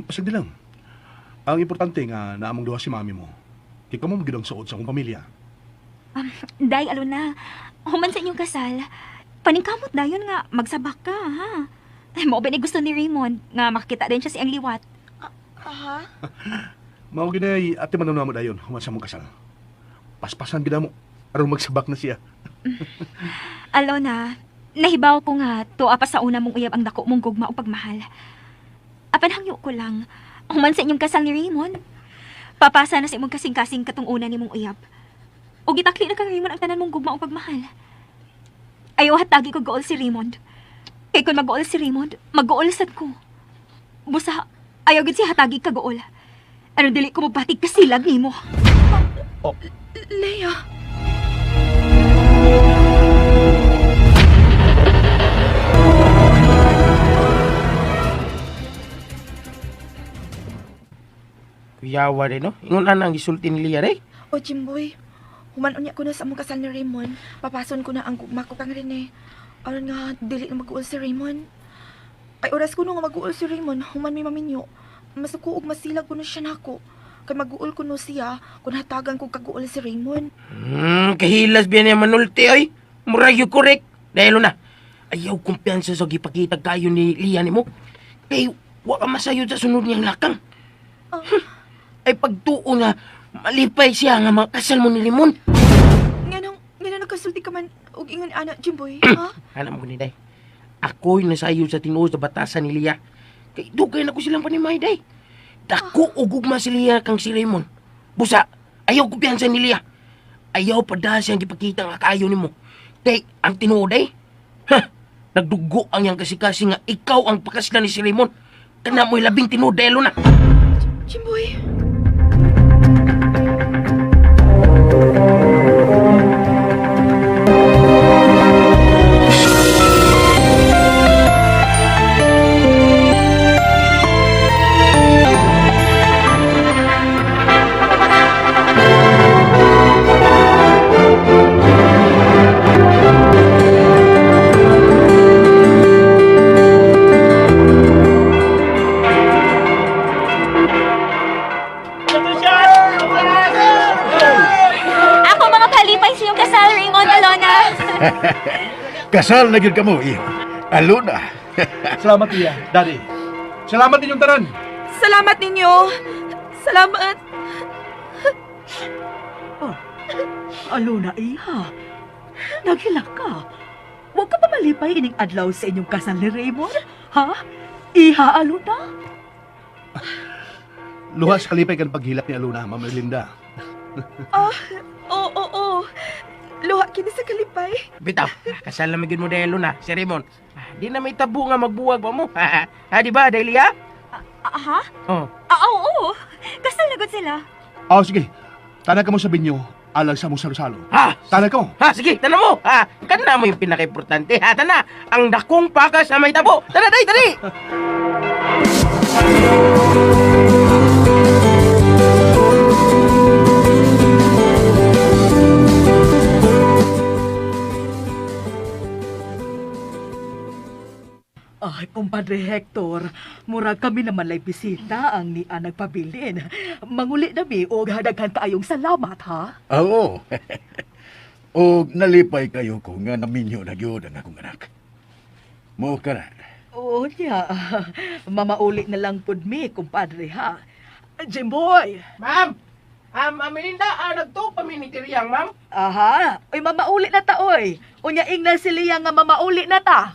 Pasagdi lang. Ang importante nga naamong duha si mami mo. Kay kamo gyud ang suod sa akong pamilya. Day, Alona. Human sa inyong kasal. Paningkamot dayon nga magsabak ka, ha? Ay, mao ba ni gusto ni Raymond nga makakita din siya sa iyang liwat. Aha. Mao ginay ate man namo dayon human sa among kasal. Paspasan gid mo aron magsabak na siya. Alona, nahibaw ko nga tuwa pa sa una mong uyab ang dako mong gugma o pagmahal. Apan hangyo ko lang, human sa inyong kasal ni Raymond. Papasa na sa imong kasing-kasing katong una ni mong uyab. O gitakli na kang Raymond ang tanan mong gugma o pagmahal. Ayaw hatagi ko gool si Raymond. Kay kung mag-gool si Raymond, mag-gool sad ko. Busa, ayaw gid siya hatagi ka gool. Ano dili ko mabatig kasilag nimo. Leia. Kuyawa rin, no? Ingon ana ang gisulti ni Lia, day. O, Jimboy. Human unya ko na sa among kasal ni Raymond. Papason ko na ang gugma ko kang Rene. Aron nga, dili na mag-uol si Raymond. Ay, oras ko no nga mag-uol si Raymond, human may maminyo. Masuko og masilag ko no siya nako. Kay mag-uol ko no siya, kung hatagan ko kag-uol si Raymond. Kahilas biyan niya manulti, oy. Murag yung correct. Dahil na, ayaw kumpiyansa sa gipakita kayo ni Lia nimo. Kay, wa ka masayod sa sunod niyang lakang. Oh. Ay pagtuo nga, malipay siya nga makasal mo ni Limon. Nganong nagkasulti ka man og ingon ana, Jimboy, ha? Alam mo ni Day, ako'y nasayod sa tinuod sa batasan ni Lia. Kay dugay na ko silang panimay, Day. Dako og gugma si Lia kang si Raymond. Busa, ayaw kumpiyansa ni Lia. Ayaw pa dahil siyang gipakita nga kaayo nimo. Kay, ang tinuod, day. Ha, nagdugo ang iyang kasikasi nga ikaw ang pakasla ni si Raymond. Kana mo'y labing tinuod, day, na. Jimboy. Kasal na gyud kamo, iho. Aluna. Salamat, Lia. Daddy. Salamat ninyong tanan. Salamat ninyo. Salamat. Alona, iha. Naghilak ka. Huwag ka pa malipay ining adlaw sa inyong kasal ni Raymond, ha? Iha, Alona? Luha sa kalipay kan paghilak ni Aluna, Ma'am Erlinda. Ah, oo, oo, oo. Luha kini sa kalipay. Bitaw, kasal na magyud mo dahil Luna, si Raymond. Ah, di na may tabo nga magbuwag ba mo. Ha, di ba, Dahil ha? Ah, ha? Oh. Ah, oo, oo. Kasal na gud sila. Oh, sige. Tanan ka mo sa binyo, alang sa mong salo-salo. Ha? Tanan ka mo. Ha, sige, tana mo. Ha, kana mo yung pinaka-importante. Ha, tana. Ang dakong pakas sa may tabo. Tana, day, dali. Ay, kumpadre Hector, murag kami naman lay bisita ang niya nagpabilin. Manguli na mi og daghan kaayong salamat, ha? Oo. O nalipay kayo ko nga naminyo na gyud ang akong anak. Mo ka na. Oo niya. Mamauli na lang pud mi, kumpadre, ha? Jimboy! Ma'am! Ah, Ma'am Melinda, ah, nagto pa ma'am. Aha! Uy, mamauli na ta, oy! Unya ingnan si Lia nga mamauli na ta!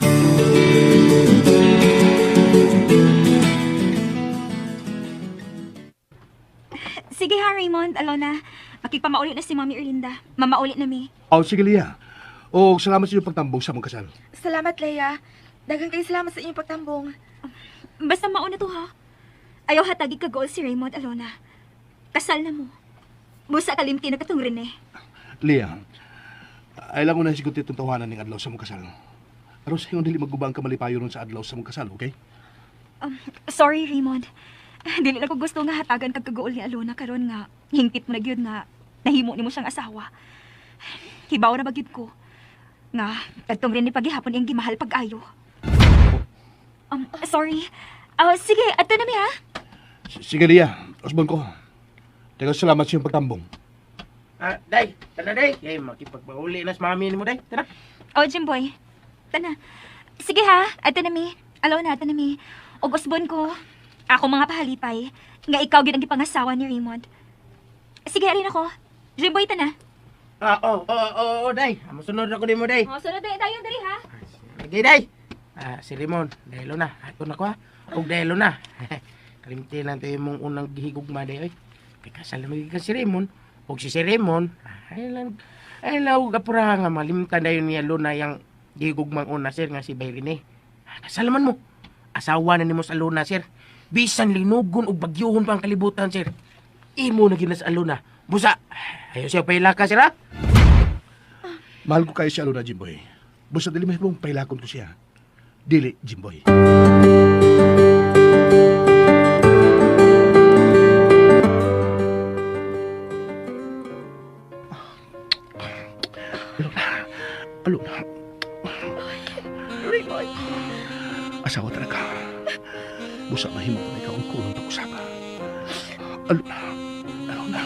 Sige ha, Raymond, Alona. Makipamauli na si Mami Erlinda. Mamauli na mi. Oh, sige, Lia. O, salamat sa inyong pagtambong sa mong kasal. Salamat, Leia. Daghan kay salamat sa inyong pagtambong. Basta mauna to ha. Ayaw hatagi ka goal si Raymond, Alona. Kasal na mo. Busa kalimti na katong Rene. Lia, ay lang ko na sigut itong tawanan ng adlaw sa mong kasal. Aron sa iyong dili maguba ang kamalipayo ron sa adlaw sa mong kasal, okay? Sorry, Raymond. Dili na ko gusto nga hatagan kag kagool ni Alona karon nga hingpit mo na gyud nga nahimo nimo siyang asawa. Hibaw ra ba gyud ko nga kadtong Rene paghihapon iyang gimahal pag-ayo. Sorry. Ah, sige, ato na mi ha. Sige, Lia. Usbon ko. Teka, salamat sa iyong pagtambong. Ah, day, tana day. Kay makipagpauli na sa mami nimo day. Tana. Oh, Jimboy. Tana. Sige ha, ato na mi. Alona, ato na mi. Og usbon ko. Ako mga pahalipay nga ikaw gyud ang gipangasawa ni Raymond. Sige, alin ako. Jimboy, tana. Ah, oh, oh, oh, oh, day. Ah, Mosunod ako nimo day. Oh, sunod tayo dali ha. Sige, day. Ah, si Raymond, dahil na. Ato na ko ha. Og dahil na. Kalimti lang tayo mong unang gihigugma day oy. Kay kasal na magiging si Raymond. Og si si Raymond, ah, ay lang ay lang og apura nga malimtan dayon niya Luna yang gihigugmang una sir nga si Bayrene. Ah, kasal man mo. Asawa na nimo sa Luna sir. Bisan linugon og bagyuhon pa ang kalibutan sir. Imo na gyud na sa Luna. Busa, ayo siya pailaka sir ha. Mahal ko kayo si Alona, Jimboy. Busa dili mahimong pailakon ko siya. Dili, Jimboy. Alona, Alona, Raymond, asawa talaga. Busa mahimo ko na ikaw ang kulong pag-usapa. Alona, Alona.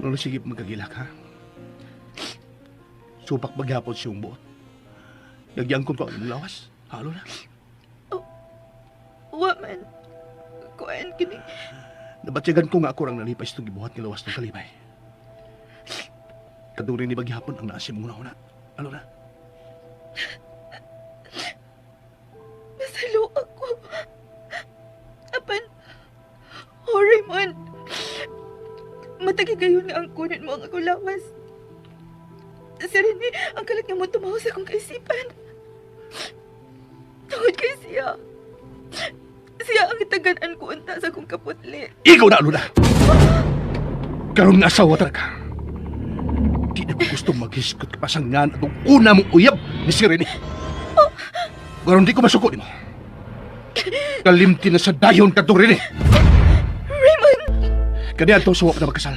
Lolo, sige, magkagilak, ha? Supak maghapon siyong buot. Nagyangkon ko ang imong lawas. Halo na. wa man. Kuan kini. Nabatyagan ko nga ako rang nalipay sa itong gibuhat nga lawas ng kalipay. Kaduri ni maghapon ang naasim mong una. Ano na? Nasalo ako. Apan, oh Raymond, matagi kayo na ang kunin mo ang akong lawas. Si Rene, ang kalat nga mo tumaho sa akong kaisipan. Tungod kay siya. Siya ang itagan ko unta sa akong kaputli. Ikaw na, Luna! Karon nga asawa talaga. Di na ko gusto maghiskot kapasangan atong una mong uyab ni si Rene. Karon di ko masuko nimo. Kalimti na sa dayon kadtong Rene. Raymond! Kani adto sa wa na magkasal.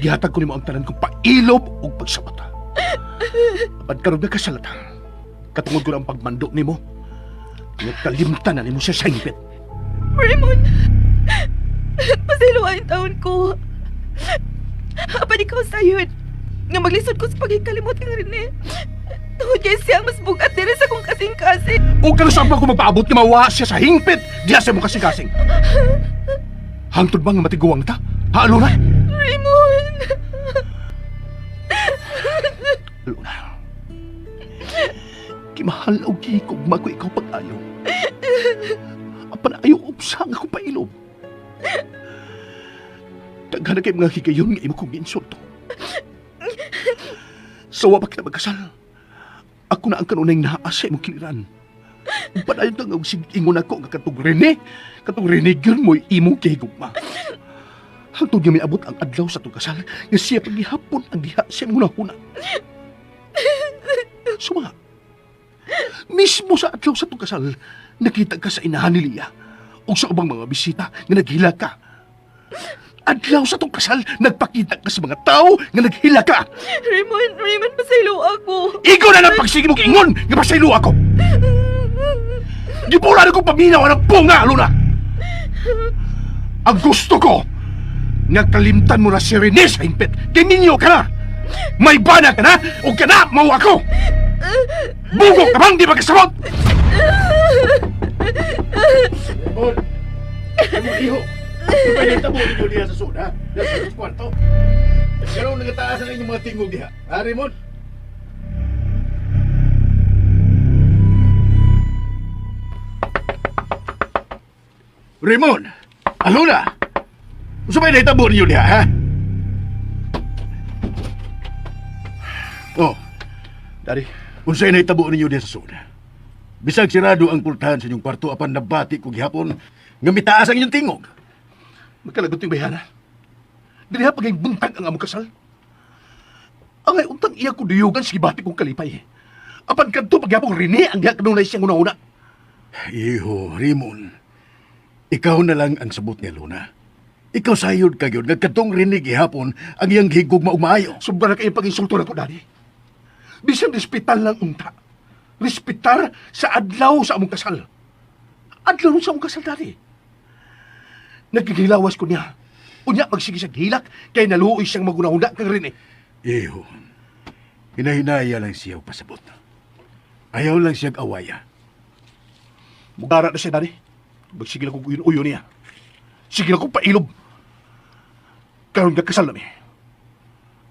Gihatag ko nimo ang tanan kong pailob ug pagsabot. Apan karon nga kasal ta. Katungod ko ang pagmando nimo. Nga kalimtan na nimo siya sa hingpit. Raymond! Pasaylo ang taon ko. Apan ikaw sayod. Nga maglisod ko sa pagkikalimot kang Rene. Tungod kay siya ang mas bugat diri sa kong kasing-kasing. O kano saan ba ko magpaabot nga mawa siya sa hingpit diya sa imong kasing-kasing? Hangtod ba nga matiguang ta? Ha, Alona? Raymond! Alona. Kimahal og gihigugma ko ikaw pag-ayo. Apan ayaw upsa nga akong pailob. Daghan na kay mga higayon nga imo kong giinsulto. Sa wa pa kita magkasal, ako na ang kanunay naa sa imong kiliran. Padayon ka nga og sig-ingon ako nga katong Rene, katong Rene gyud mo'y imong gihigugma. Hangtod nga miabot ang adlaw sa atong kasal, nga siya paghihapon ang diha sa imong hunahuna. Suma, mismo sa adlaw sa atong kasal, nakita ka sa inahan ni Lia ug sa ubang mga bisita nga naghila ka. Adlaw sa atong kasal, nagpakita ka sa mga tao nga naghila ka. Raymond! Raymond, pasaylo ako! Ikaw na lang pagsige mo ingon nga pasaylo ako. Gipura na kong paminaw ang punga, Luna. Ang gusto ko, nga kalimtan mo na si Rene sa hingpit. Kay minyo ka na. May bana ka na o ka na, mau ako. Bugo ka bang di magkasabot? Raymond! Raymond, iho! Ano ba tabo ninyo diha sa sud, ha? Diha sa kwarto. Ganun nagataas ang inyong mga tingog diha. Ha, Raymond? Raymond! Alona! Unsa may nahitabo ninyo diha, ha? Oh, Daddy, unsay nahitabo ninyo diha sa sud? Bisag sirado ang pultahan sa inyong kwarto apan nabati ko gihapon nga mitaas ang inyong tingog. magkalagot yung bayana. Dili ha pagay buntag ang among kasal. Angay untang iya ko duyugan sa gibati kong kalipay. Apan kadto pagyapong Rene ang diha kanunay siyang una-una. Iho, Raymond. Ikaw na lang ang sabot ni Luna. Ikaw sayod ka gyud nga kadtong rinig gihapon ang iyang gihigugma og maayo. Sobra na kayo pag-insulto na ko, Daddy. Bisan respetar lang unta. Respetar sa adlaw sa among kasal. Adlaw sa among kasal, Daddy. Nagkikilawas ko niya. Unya magsige sa hilak kay naluoy siyang magunahuna kang Rene. Iho, hinahinaya lang siya og pasabot. Ayaw lang siyang awaya. Mugara na siya, Daddy. Magsige lang kong uyon-uyon niya. Sige lang kong pailob. Karon nga kasal nami.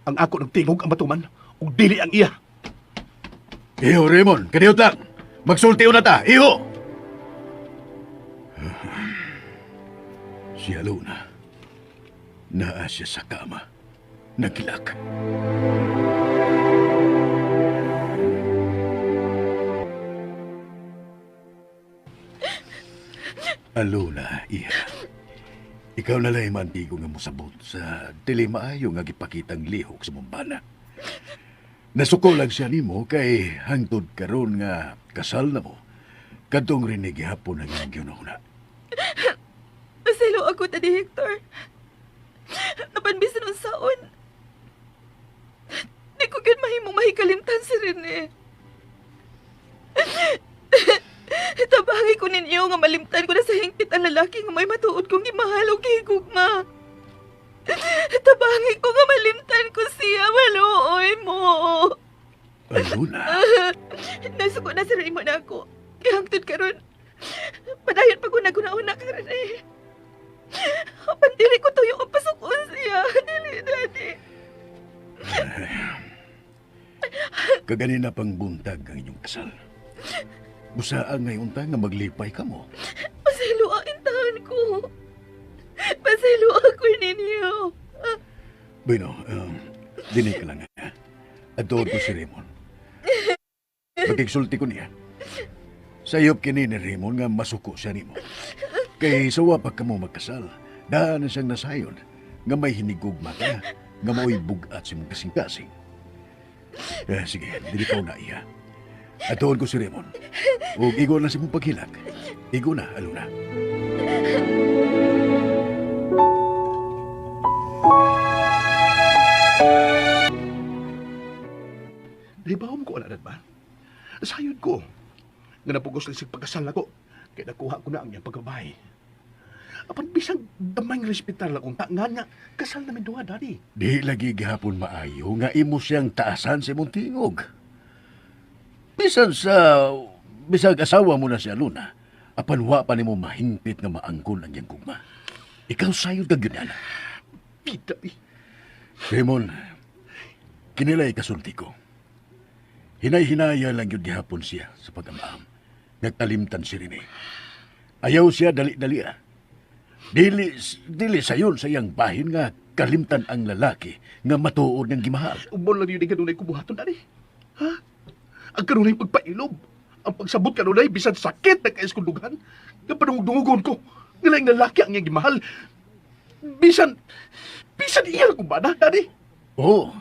Ang ako ng tingog ang matuman ug dili ang iya. Iho, Raymond, kaniyot lang. Magsulti na ta, iho! Si Alona, naa siya sa kama, nagilak. Alona, iha. Ikaw na lang mantigo nga mosabot sa dili maayo nga gipakitang lihok sa mong bana. Nasuko lang siya nimo kay hangtod karon nga kasal na mo. Kadtong rinig gihapon ang iyong gihunahuna. Pasaylo ako, Daddy Hector. Napanbisan unsaon. Di ko gyud mahimong mahikalimtan si Rene. Tabangay ko ninyo nga malimtan ko na sa hingpit ang lalaki nga may matuod kong gimahal o gihigugma. Tabangay ko nga malimtan ko siya, maluoy mo. Alona, Nasuko na si Raymond ako. Kaya hangtod karon, padayon pa ko naguna-una ka Rene. Apan dili ko tuyo ang pasukon siya. Dili, Daddy. kaganina pang buntag ang inyong kasal. Busa ngayon ta nga maglipay ka mo. Pasaylo ang intahan ko. Pasaylo ako ninyo. Bueno, dinhi ka lang ha. Adtuon ko si Raymond. Pagkigsulti ko niya. Sayop kini ni Raymond nga masuko siya nimo. Kay sawa pa kamo magkasal, daan na siyang nasayon nga may hinigugma ka, nga mao'y bugat sa imong kasing-kasing. Eh, sige, dili ka na iya. Adtuon ko si Raymond. Ug igo na sa imong paghilak. Igo na, Alona. Di ba ko ana ba? Sayod ko. Nga napugos lang sa pagkasal nako. Kaya nakuha ko na ang iyang pagkabay. Apan bisang damay respetar lang kung nga nga kasal namin duha, Daddy. Di lagi gihapon maayo nga imo siyang taasan sa imong tingog. Bisan sa bisag asawa mo na si Aluna, apan wa pa nimo mahingpit nga maangkon ang iyang gugma. Ikaw sayod ka gyud ana. Bida, eh. Raymond, kinilay kasulti ko. Hinay-hinaya lang yun gihapon siya sa pag-amaam. Nagtalimtan si Rene. Ayaw siya dali-dali ah. Dili, dili sayon sa iyang bahin nga kalimtan ang lalaki nga matuod ng gimahal. Umon lang yun ang kanunay kubuhaton, Daddy. Ha? Ang kanunay pagpailob. Ang pagsabot kanunay, bisan sakit na kais kong dughan. Nga panungdungugon ko. Nga laing lalaki ang iyang gimahal. Bisan, bisan iya lang kong bana, Daddy. Oo.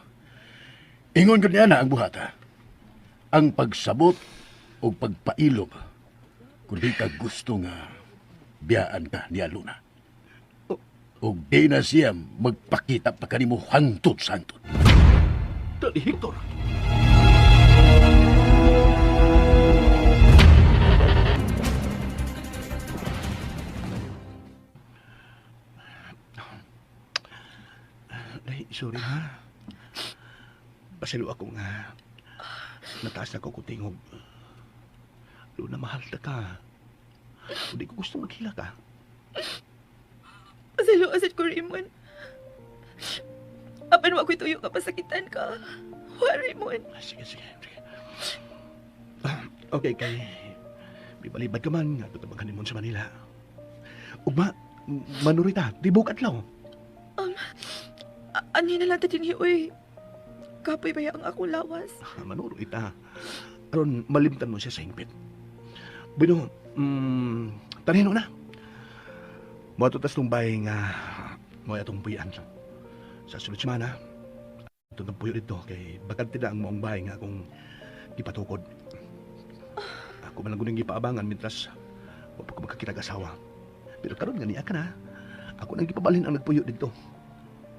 Ingon ko niya na ang buhata. Ang pagsabot o pagpailob kung di ka gusto nga biyaan ka ni Aluna. O di na siya magpakita pa kanimo hangtod sa hangtod. Daddy Hector. Day, sorry ha. Pasalo ako nga. Nataas na ko kutingog. Luna, mahal ta ka. Hindi ko gusto maghila ka. Pasalo asad ko, Raymond. Apan wa ko'y tuyo ka pasakitan ka. Wa, Raymond. Ah, sige, sige, sige. Ah, okay, kay... Bibalibad ka man, nga ito honeymoon sa Manila. Ugma, manurita, tibok adlaw. Ano na lang ta dinhi, uy. Kapoy ba ang akong lawas? Ah, manuro ita. Aron, malimtan mo siya sa hingpit. Bueno, tanino na. Mo ato tas tumbay nga mo atong puyan. Sa sunod semana, ato ng puyo dito kay bakante na ang maong bahay nga akong gipatukod. Ako man lang guning gipaabangan mintras wa pa ko magkakitag asawa. Pero karon nga niya ka na. Ako nang gipabalhin ang nagpuyo dito.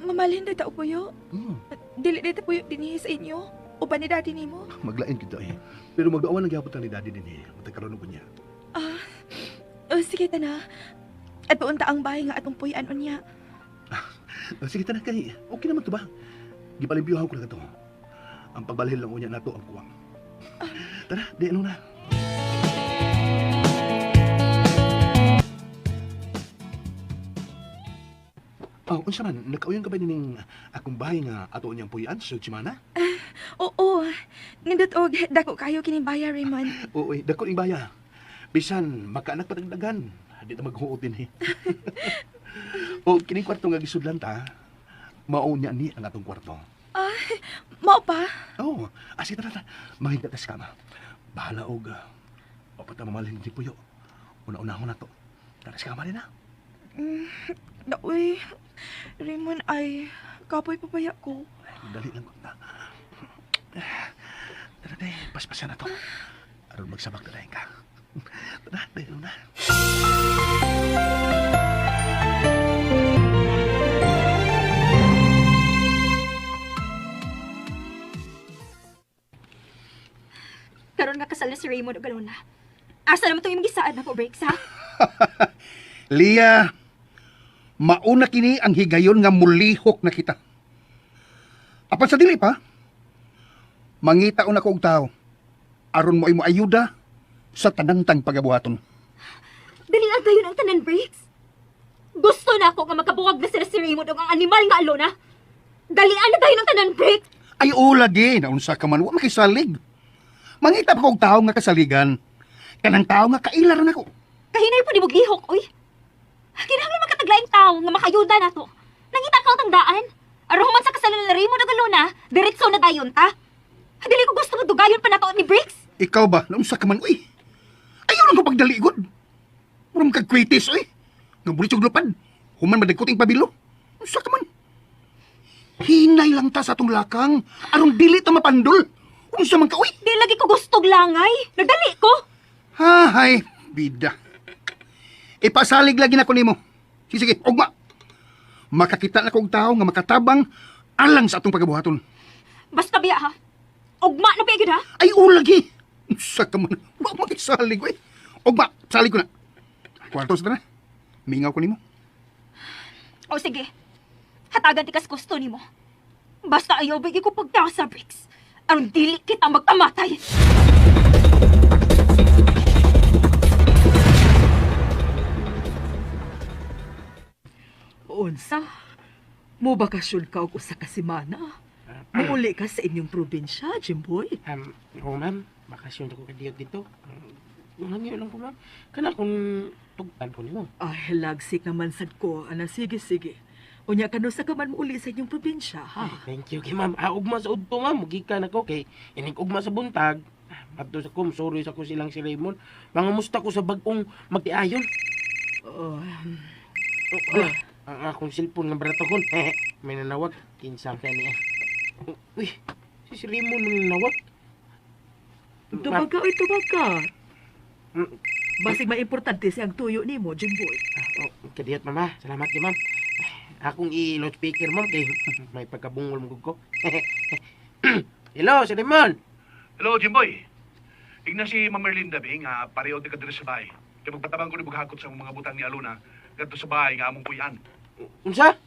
Mamalhin na ta puyo. Hmm. Dili na ta puyo dinhi sa inyo. O ba ni daddy nimo? Maglain kita eh. Pero magawa lang gyapon ta ni daddy din eh. Matagkaroon ko niya. Ah, oh, sige ta na. At paunta ang bahay nga atong puyan unya. Ah, sige tanan kay okay naman to ba? Gipalimpyuhan ko lang ito. Ang pagbalhin lang unya nato ang kuwang. Tara, di ano na. Oh, unsa man, nakauyon ka ba nining akong bahay nga ato niyang puyan sa Chimana? Oo, nindot og dako kayo kining baya, Raymond. Oo, eh, dako ning baya. Bisan makaanak patagdagan, di ta maghuot din eh. O kining kwarto nga gisudlan ta, mao niya ni ang atong kwarto. Ah, mao pa? Oo, oh, sige tara, tara. Mahinga ta sa kama. Bahala og wapat na mamalhin ni Puyo. Una-unahon na to. Tara sa kama rin na. Na, uy, Raymond ay kapoy papaya ko. Dali lang ko na. Tara, day. Paspasan na to. Aron magsabak na dahil ka. Tara, day na. Karon nga kasal na si Raymond og Alona. Asa naman itong imong gisaad na ko, Briggs, ha? Lia, mauna kini ang higayon nga mulihok na kita. Apan sa dili pa, mangita una ko og tao aron mo imo ayuda sa tanangtang pagabuhaton. Dali ang dayon ang tanan, Briggs. Gusto na ako nga makabuwag na sila si Raymond og ang animal nga Alona. Dalian na dayon ang tanan, Briggs. Ay o lagi, naunsa ka man wa makisalig. Mangita pa ko og tao nga kasaligan. Kanang tao nga kaila ra nako. Kahinay po ni lihok, oy. Kinahanglan makataglaing tao nga makayuda na to. Nangita ka ang daan. Aron man sa kasalan ni Raymond og Alona, diretso na dayon ta. Dili ko gusto nga dugayon pa nato ni Briggs. Ikaw ba, naunsa ka man uy. Ayaw lang ko pagdaligod. Murag kagkwitis uy. Nga bulit og lupad. Human madagkuting pabilo. Unsa ka man? Hinay lang ta sa atong lakang aron dili ta mapandol. Unsa man ka uy? Di lagi ko gustog langay. Nagdali ko. Hahay, bida. Ipasalig lagi na ko nimo. Sige, sige, ugma. Makakita na ko og tao nga makatabang alang sa atong pagabuhaton. Basta biya ha. Ugma na biya gyud ha. Ay, ulagi. Sa ka man, wa makisalig oy. Ugma, salig ko na. Kwarto sa tanan. Mingaw ko nimo. O sige, hatagan ti kas gusto nimo. Basta ayaw bigay ko pagtao sa bricks. Aron dili kita magkamatay. Unsa? Mo bakasyon ka og usa ka semana? Muuli ka sa inyong probinsya, Jimboy. Oo ma'am, bakasyon ko kadiyot dito. Nangyo lang po ma'am. Kana kung tugtan po nimo. Ay, lagsik naman sad ko. Ana, sige, sige. Unya kanusa ka man muuli sa inyong probinsya, ha? Ay, thank you kay ma'am. Ah, ugma sa udto ma'am, mugikan ako kay inig ugma sa buntag. Ah, adto sa kum, sorry sa ko silang si Raymond. Mangamusta ko sa bag-ong magtiayon. Oh, Oh, hala, ang akong cellphone nga baratohon. May nanawag. Kinsa ka niya. Oh, uy, si Raymond man nanawag. tubag ka, oy, tubag ka. Mm. Basig maimportante siyang tuyo nimo, Jimboy. Ah, oh, kadiyot mama. Salamat kay ma'am. Akong i-loudspeaker ma'am kay may pagkabungol mo ko. Hello, si Raymond. Hello, Jimboy. Igna si Ma'am Merlinda B nga pareho ti kadiri sa bahay. Kay magpatabang ko ni bughakot sa mga butang ni Aluna kadto sa bahay nga among kuyan. Unsa?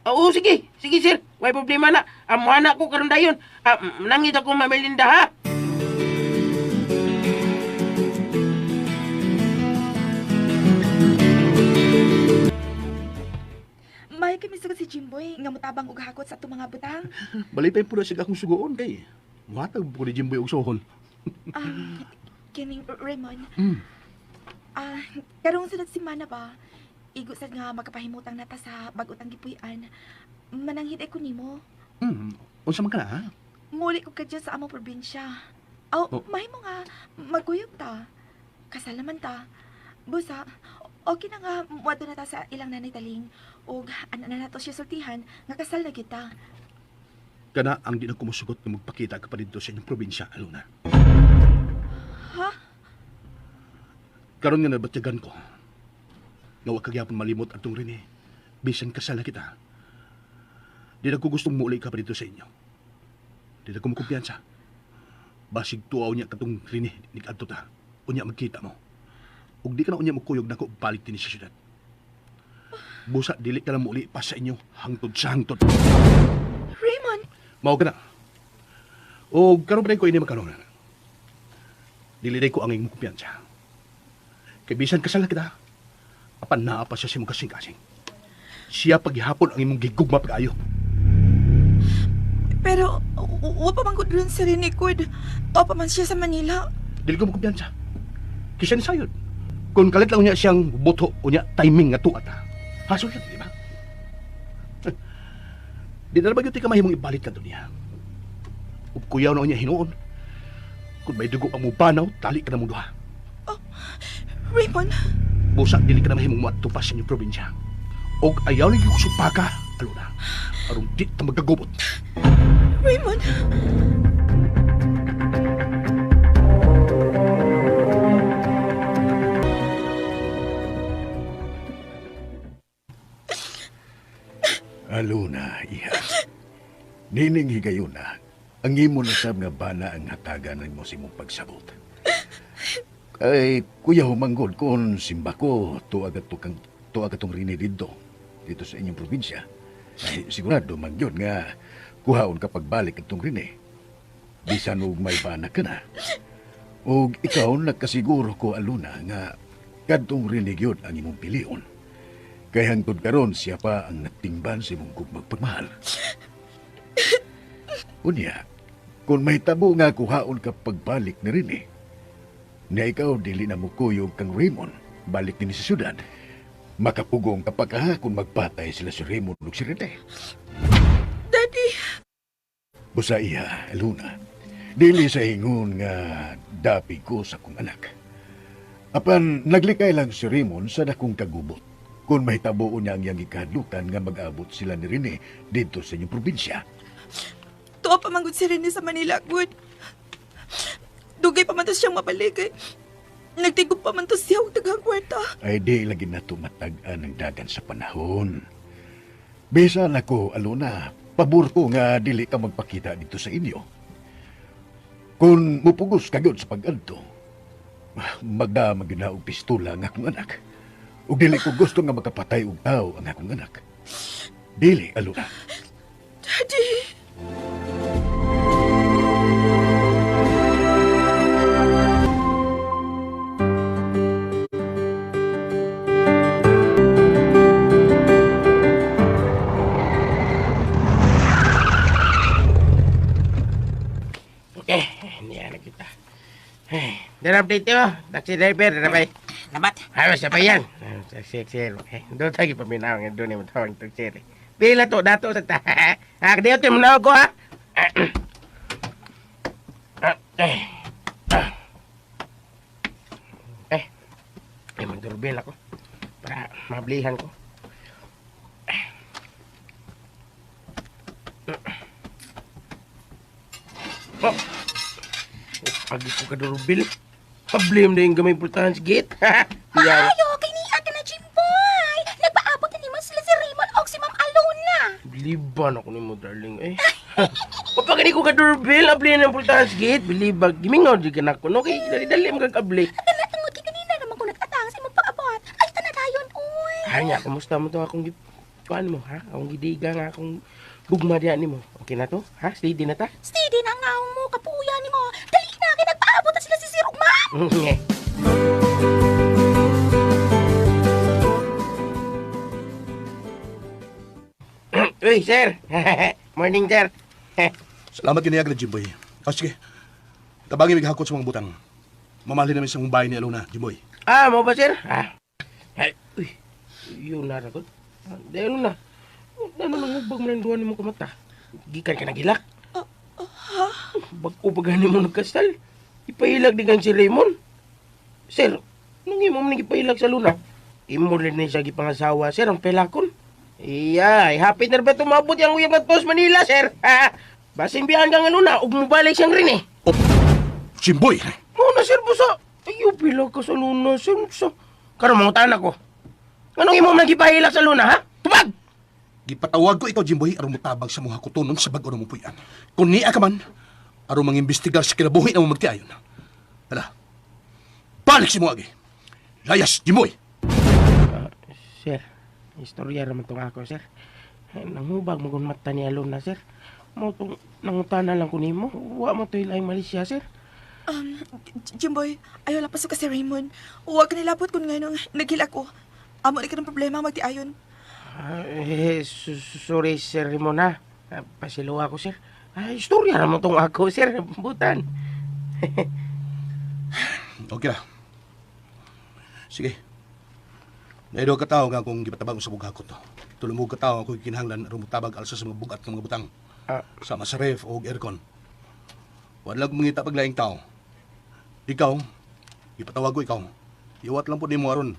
Oo, sige. Sige, sir. Way problema na. Amuha na ko karon dayon. Ah, nangit ako Ma'am Merlinda ha. May kami sugod si Jimboy nga motabang og hakot sa atong mga butang. Balipay po na siya akong sugoon kay. Muhatag po ni Jimboy og sohol. Kining Raymond. Ah, karong sunod semana ba? Igo sad nga makapahimutang nata sa bag-otang gipuy-an. Mananghid ay ko nimo. Unsa man ka na ha? Muli ko kadyo sa among probinsya. Aw, Oh. mahimo nga magkuyog ta. Kasal naman ta. Busa, okay na nga muadto na ta sa ilang nanay taling ug ana na nato siya sultihan nga kasal na kita. Kana ang di na kumusugot nga magpakita ka pa dito sa inyong probinsya, Aluna. Ha? Karon nga nabatyagan ko. Nga wa kagyapon malimot atong rin eh. Bisan kasal na kita. Di na ko gustong muuli ka pa dito sa inyo. Di na ko makumpiyansa. Basig tuaw niya katong rini nikadto ta. Unya magkita mo. Ug di ka na unya mukuyog nako balik dinhi sa syudad. Busa dili ka na muuli pa sa inyo hangtod sa hangtod. Raymond, Mao ka na. O karon pa ko ini makaroon. Dili day ko ang imong kumpiyansa. Kay bisan kasal na kita, apan naa pa siya sa imong kasing-kasing. Siya paghihapon ang imong gigugma pag-ayo. pero wa pa man gud ron si Rene gud. Tuwa pa man siya sa Manila. Dili ko makumpiyansa. Kay siya ni sayod. Kung kalit lang unya siyang buto, unya timing nga tuat ha. Hasol siya, di ba? Di na ba gyud ka mahimong ibalik ka niya. Ug kuyaw na unya hinuon. Kung may dugo ang mubanaw, tali ka na mong duha. Raymond, Busa dili ka na mahimong moadto pa sa inyong probinsya. Og ayaw lagi ko supaka, Aluna. Aron di ta magkagubot. Raymond. Aluna, iha. Nining higayuna, ang imo na sab nga bana ang hatagan nimo sa imong pagsabot. Kay kuya humanggod kon simba ko tuag at tukang tuag atong rini didto dito sa inyong probinsya. Ay, sigurado man yun nga kuhaon ka pagbalik atong rini. Bisan og may bana ka na. Og ikaw nagkasiguro ko Aluna nga kadtong rini gyud ang imong pilion. Kay hangtod karon siya pa ang natingban sa imong gugmag pagmahal. Unya, kung may tabo nga kuhaon ka pagbalik ni Rene, na ikaw dili na mukuyog kang Raymond, balik din sa syudad. Makapugong ka pa ka kung magpatay sila si Raymond ug si Rene. Daddy, Busa iya, Luna, dili sa ingon nga dapi ko sa kong anak. Apan naglikay lang si Raymond sa dakong kagubot. Kung mahitabo niya ang iyang gikahadlukan nga mag-abot sila ni Rene dito sa inyong probinsya. tuwa pa man gud si Rene sa Manila gud. Dugay pa man to siyang mabalik eh. Nagtigop pa man to siya og daghang kwarta. Ay di lagi na tumatag-an ang dagan sa panahon. Bisan ako, Aluna, pabor ko nga dili ka magpakita dito sa inyo. Kung mupugos ka gyud sa pag-adto, magda gyud na og pistola ang akong anak. Ug dili ko gusto nga makapatay og tao ang akong anak. Dili, Alona. Daddy! Okay, niya na kita. Dara update yo. Taxi driver, dara bay. Labat. Ay, sa pa yan. Taxi, sir. Okay. Doon tayo paminaw nga doon yung tawag itong sir. Pila to, dato sa ta. Ah, kadiyo tayo manaw ko ha. Ah, eh. Ah. Eh. Eh, magdurbel ako. Para mablihan ko. Oh. Agi ko kadurbil. Problem na yung gamay pultahan sa gate. Yeah. Ayo, kay niya ka na, Jimboy. Nagpaabot na nimo sila si Raymond og si Ma'am Alona. Biliban ako nimo, darling. Eh. Kapag ko kadurbil, abli na ang pultahan sa gate. Bilibag. Gimingaw di ka na ko. No, kay dali-dali mo kag-abli. Kana tungod kay kanina naman ko nag-atang sa imong pag-abot. Ay, tanadayon, uy. Ay nga, kumusta mo to akong kuan mo, ha? Akong gidiga nga akong gugma diyan nimo. Okay na to? Ha? Steady na ta? Steady na ang ngaong mo, kapuya nimo. Dali na, kay nagpaabot na sila si Sir ug Ma'am. Uy, sir. Morning, sir. Salamat kiniyag na, Jimboy. O sige, tabangin maghakot sa mga butang. Mamalhin namin sa mong bahay ni Alona, Jimboy. Ah, mo ba, sir? Ah. Ay, uy. Yun na ragot. Dahil na. Ano nang hubag mo ng duwan mo kumata? Gikan ka nagilak. Ha? Bag-o pa gani mo nagkasal. Ipailag di kang si Raymond. Sir, nung imo man ipailag sa Luna? Imo rin ni siya gipangasawa, sir, ang pelakon. Iya, ay happy na ba tumabot yung uyab nga tos Manila, sir? Ha? Basing biyahan ka nga Luna, ug mobalik siyang rin eh. Oh, Jimboy! Muna, sir, busa. Ayaw, pila ka sa Luna, sir. Sa... Karon mga tanak ko. Anong imo man gipahilak sa Luna, ha? Tubag! Gipatawag ko ikaw, Jimboy, aron motabag sa mga kutonon sa bag-o na mo puy-an. Kung niya ka man, aron mangimbestigar sa kinabuhi na mo magtiayon. Hala, balik si mo agi. Layas, Jimboy! Sir, istorya naman tong ako, sir. Nangubag mo kung mata ni Alona, sir. Mo tong nangutana lang ko nimo. Wa mo to ilang Malaysia, sir. Jimboy, ayaw lang pasok ka si Raymond. Huwag ka nilapot kung nga nung naghilak ko. Amo na ka ng problema, magtiayon. Ah, eh, sorry, Sir Ramon, ha. Ah, pasiluwa ko, sir. Ay, istorya naman tong ako, sir. Butan. Okay ra. Sige. Naido ka tao nga kung gipatabag sa bughakot to. Tulumog ka tao akong kinahanglan aron motabag alsa sa mga bugat ng mga butang. Ah. Sama sa ref o aircon. Wala ko mangita paglaing tao. Ikaw, ipatawag ko ikaw. Iwat lang po nimo aron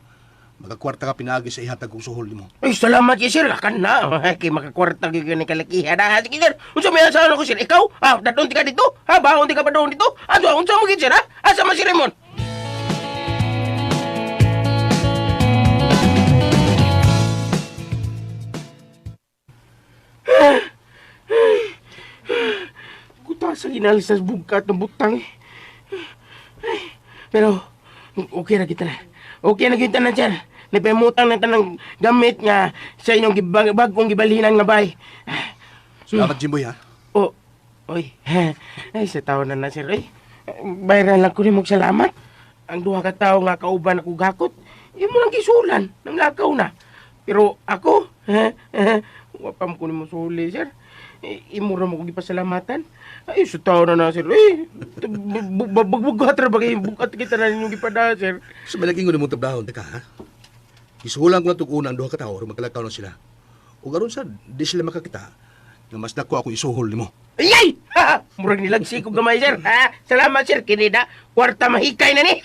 makakwarta ka pinaagi sa ihatag kong suhol nimo. Ay, salamat kay sir. Akan na. Ay, kay makakwarta gyud ni kalakihan. Ah, sige, sir. Unsa may asahan ako, sir? Ikaw? Ah, dadon ti ka dito? Ha, baon ti ka pa doon dito? Ano, unsa mo gid, sir, ha? Asa man si Raymond? Kuta sa ginalis sa bugkat ng butang eh. Ay, pero, okay na kita na. Okay na kita na, sir. Nagpamutang na tanang gamit nga sa inyong bagong gibalhinan nga bay. Salamat, Jimboy, ha? Oh, oy. Ay, sa taon na na, sir. Ay, bayaran lang ko rin mong salamat. Ang duha ka tawo nga kauban ako gakot, imo lang gisulan, nang lakaw na. Pero ako, wa pa mo ko nimo suli, sir. Imo ra mo ko gipasalamatan. Ay, sa taon na na, sir. Eh, bagbugat ra ba kayo? Bugat kita na ninyong gipada, sir. Sa malaking ko nimong tabdahon, teka, ha? Gisuhulan ko na itong una ang duha ka tawo aron magkalakaw na sila. O aron sa di sila makakita nga mas dako ako isuhol nimo. Ayay! Ha! Murag nilagsi ko gamay, sir. Ha? Salamat, sir. Kinida, kwarta mahikay na ni.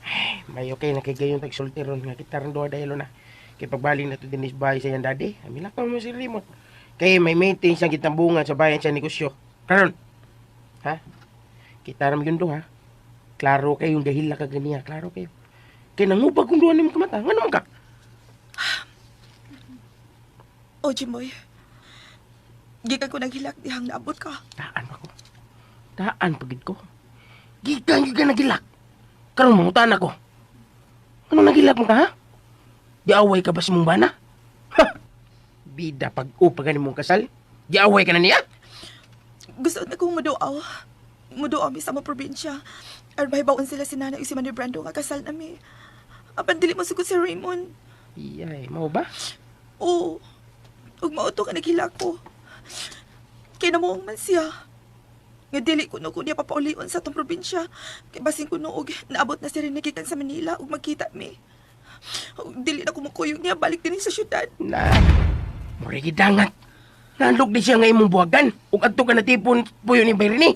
Ay, may okay na kay gayon tagsulti ron nga kita ron duha dahil na. Kay pagbalik na to dinis bahay sa iyang daddy. Amila ka mo si Raymond. Kay may meeting siyang gitambungan sa bayan sa negosyo. Karon. Ha? Kita ram yun do ha. Klaro kayo yung gahila ka ganiya, klaro kayo. Kay nangubag kung duha nimo kamata, ngano man ka? O, Jimboy. Gikan ko naghilak dihang naabot ka. Taan pa ko. Taan pagid ko. Gikan gikan nagilak. Karon mangutan ako. Ano nagilak mo ka ha? Giaway ka ba sa mong bana? Ha! Bida pag upa gani mong kasal. Giaway ka na niya? Gusto na kong muduaw. Muduaw mi sa mga probinsya. Aron mahibaw-on sila si Nanay ug si Manny Brando nga kasal nami. Apan dili mo sugod si Raymond. Iyay, mao ba? Oo. Ug mao to ka naghilak ko. Kay namuong man siya. Nga dili ko no ko niya papaulion sa atong probinsya. Kay basin ko no og naabot na si Rene gikan sa Manila ug magkita mi. Ug dili na ko mukuyog niya balik dinhi sa syudad. Na, mura gidangat. Nandog di siya nga imong buwagan. Ug adto ka natipon puyo ni Bayrini.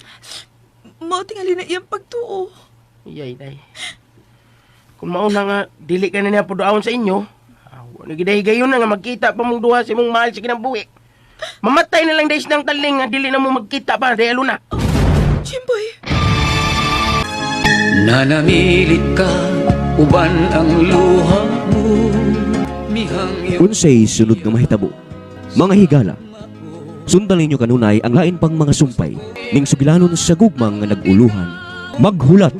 Mao tingali na iyang pagtuo. Iyay, day. Kung mauna nga, dili ka na niya puduawon sa inyo, awa na gidahigayon na nga magkita pa mong duha sa imong mahal sa kinabuhi. Mamatay na lang dahil ng taling nga dili na mo magkita pa, dahil na. Jimboy, Nanamilit ka, uban ang luha mo. Mihangyo Unsay sunod nga mahitabo? Mga higala, sundan ninyo kanunay ang lain pang mga sumpay ning sugilanon sa gugmang nga nag-uluhan. Maghulat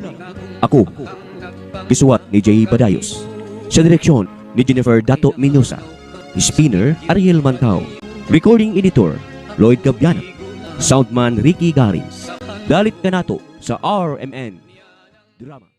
ako. Gisuwat ni Jay Badayos. Sa direksyon ni Jennifer Dato Minosa. Spinner Ariel Mantao. Recording editor Lloyd Gabiana. Soundman Ricky Garin. Dalit kanato sa RMN Drama.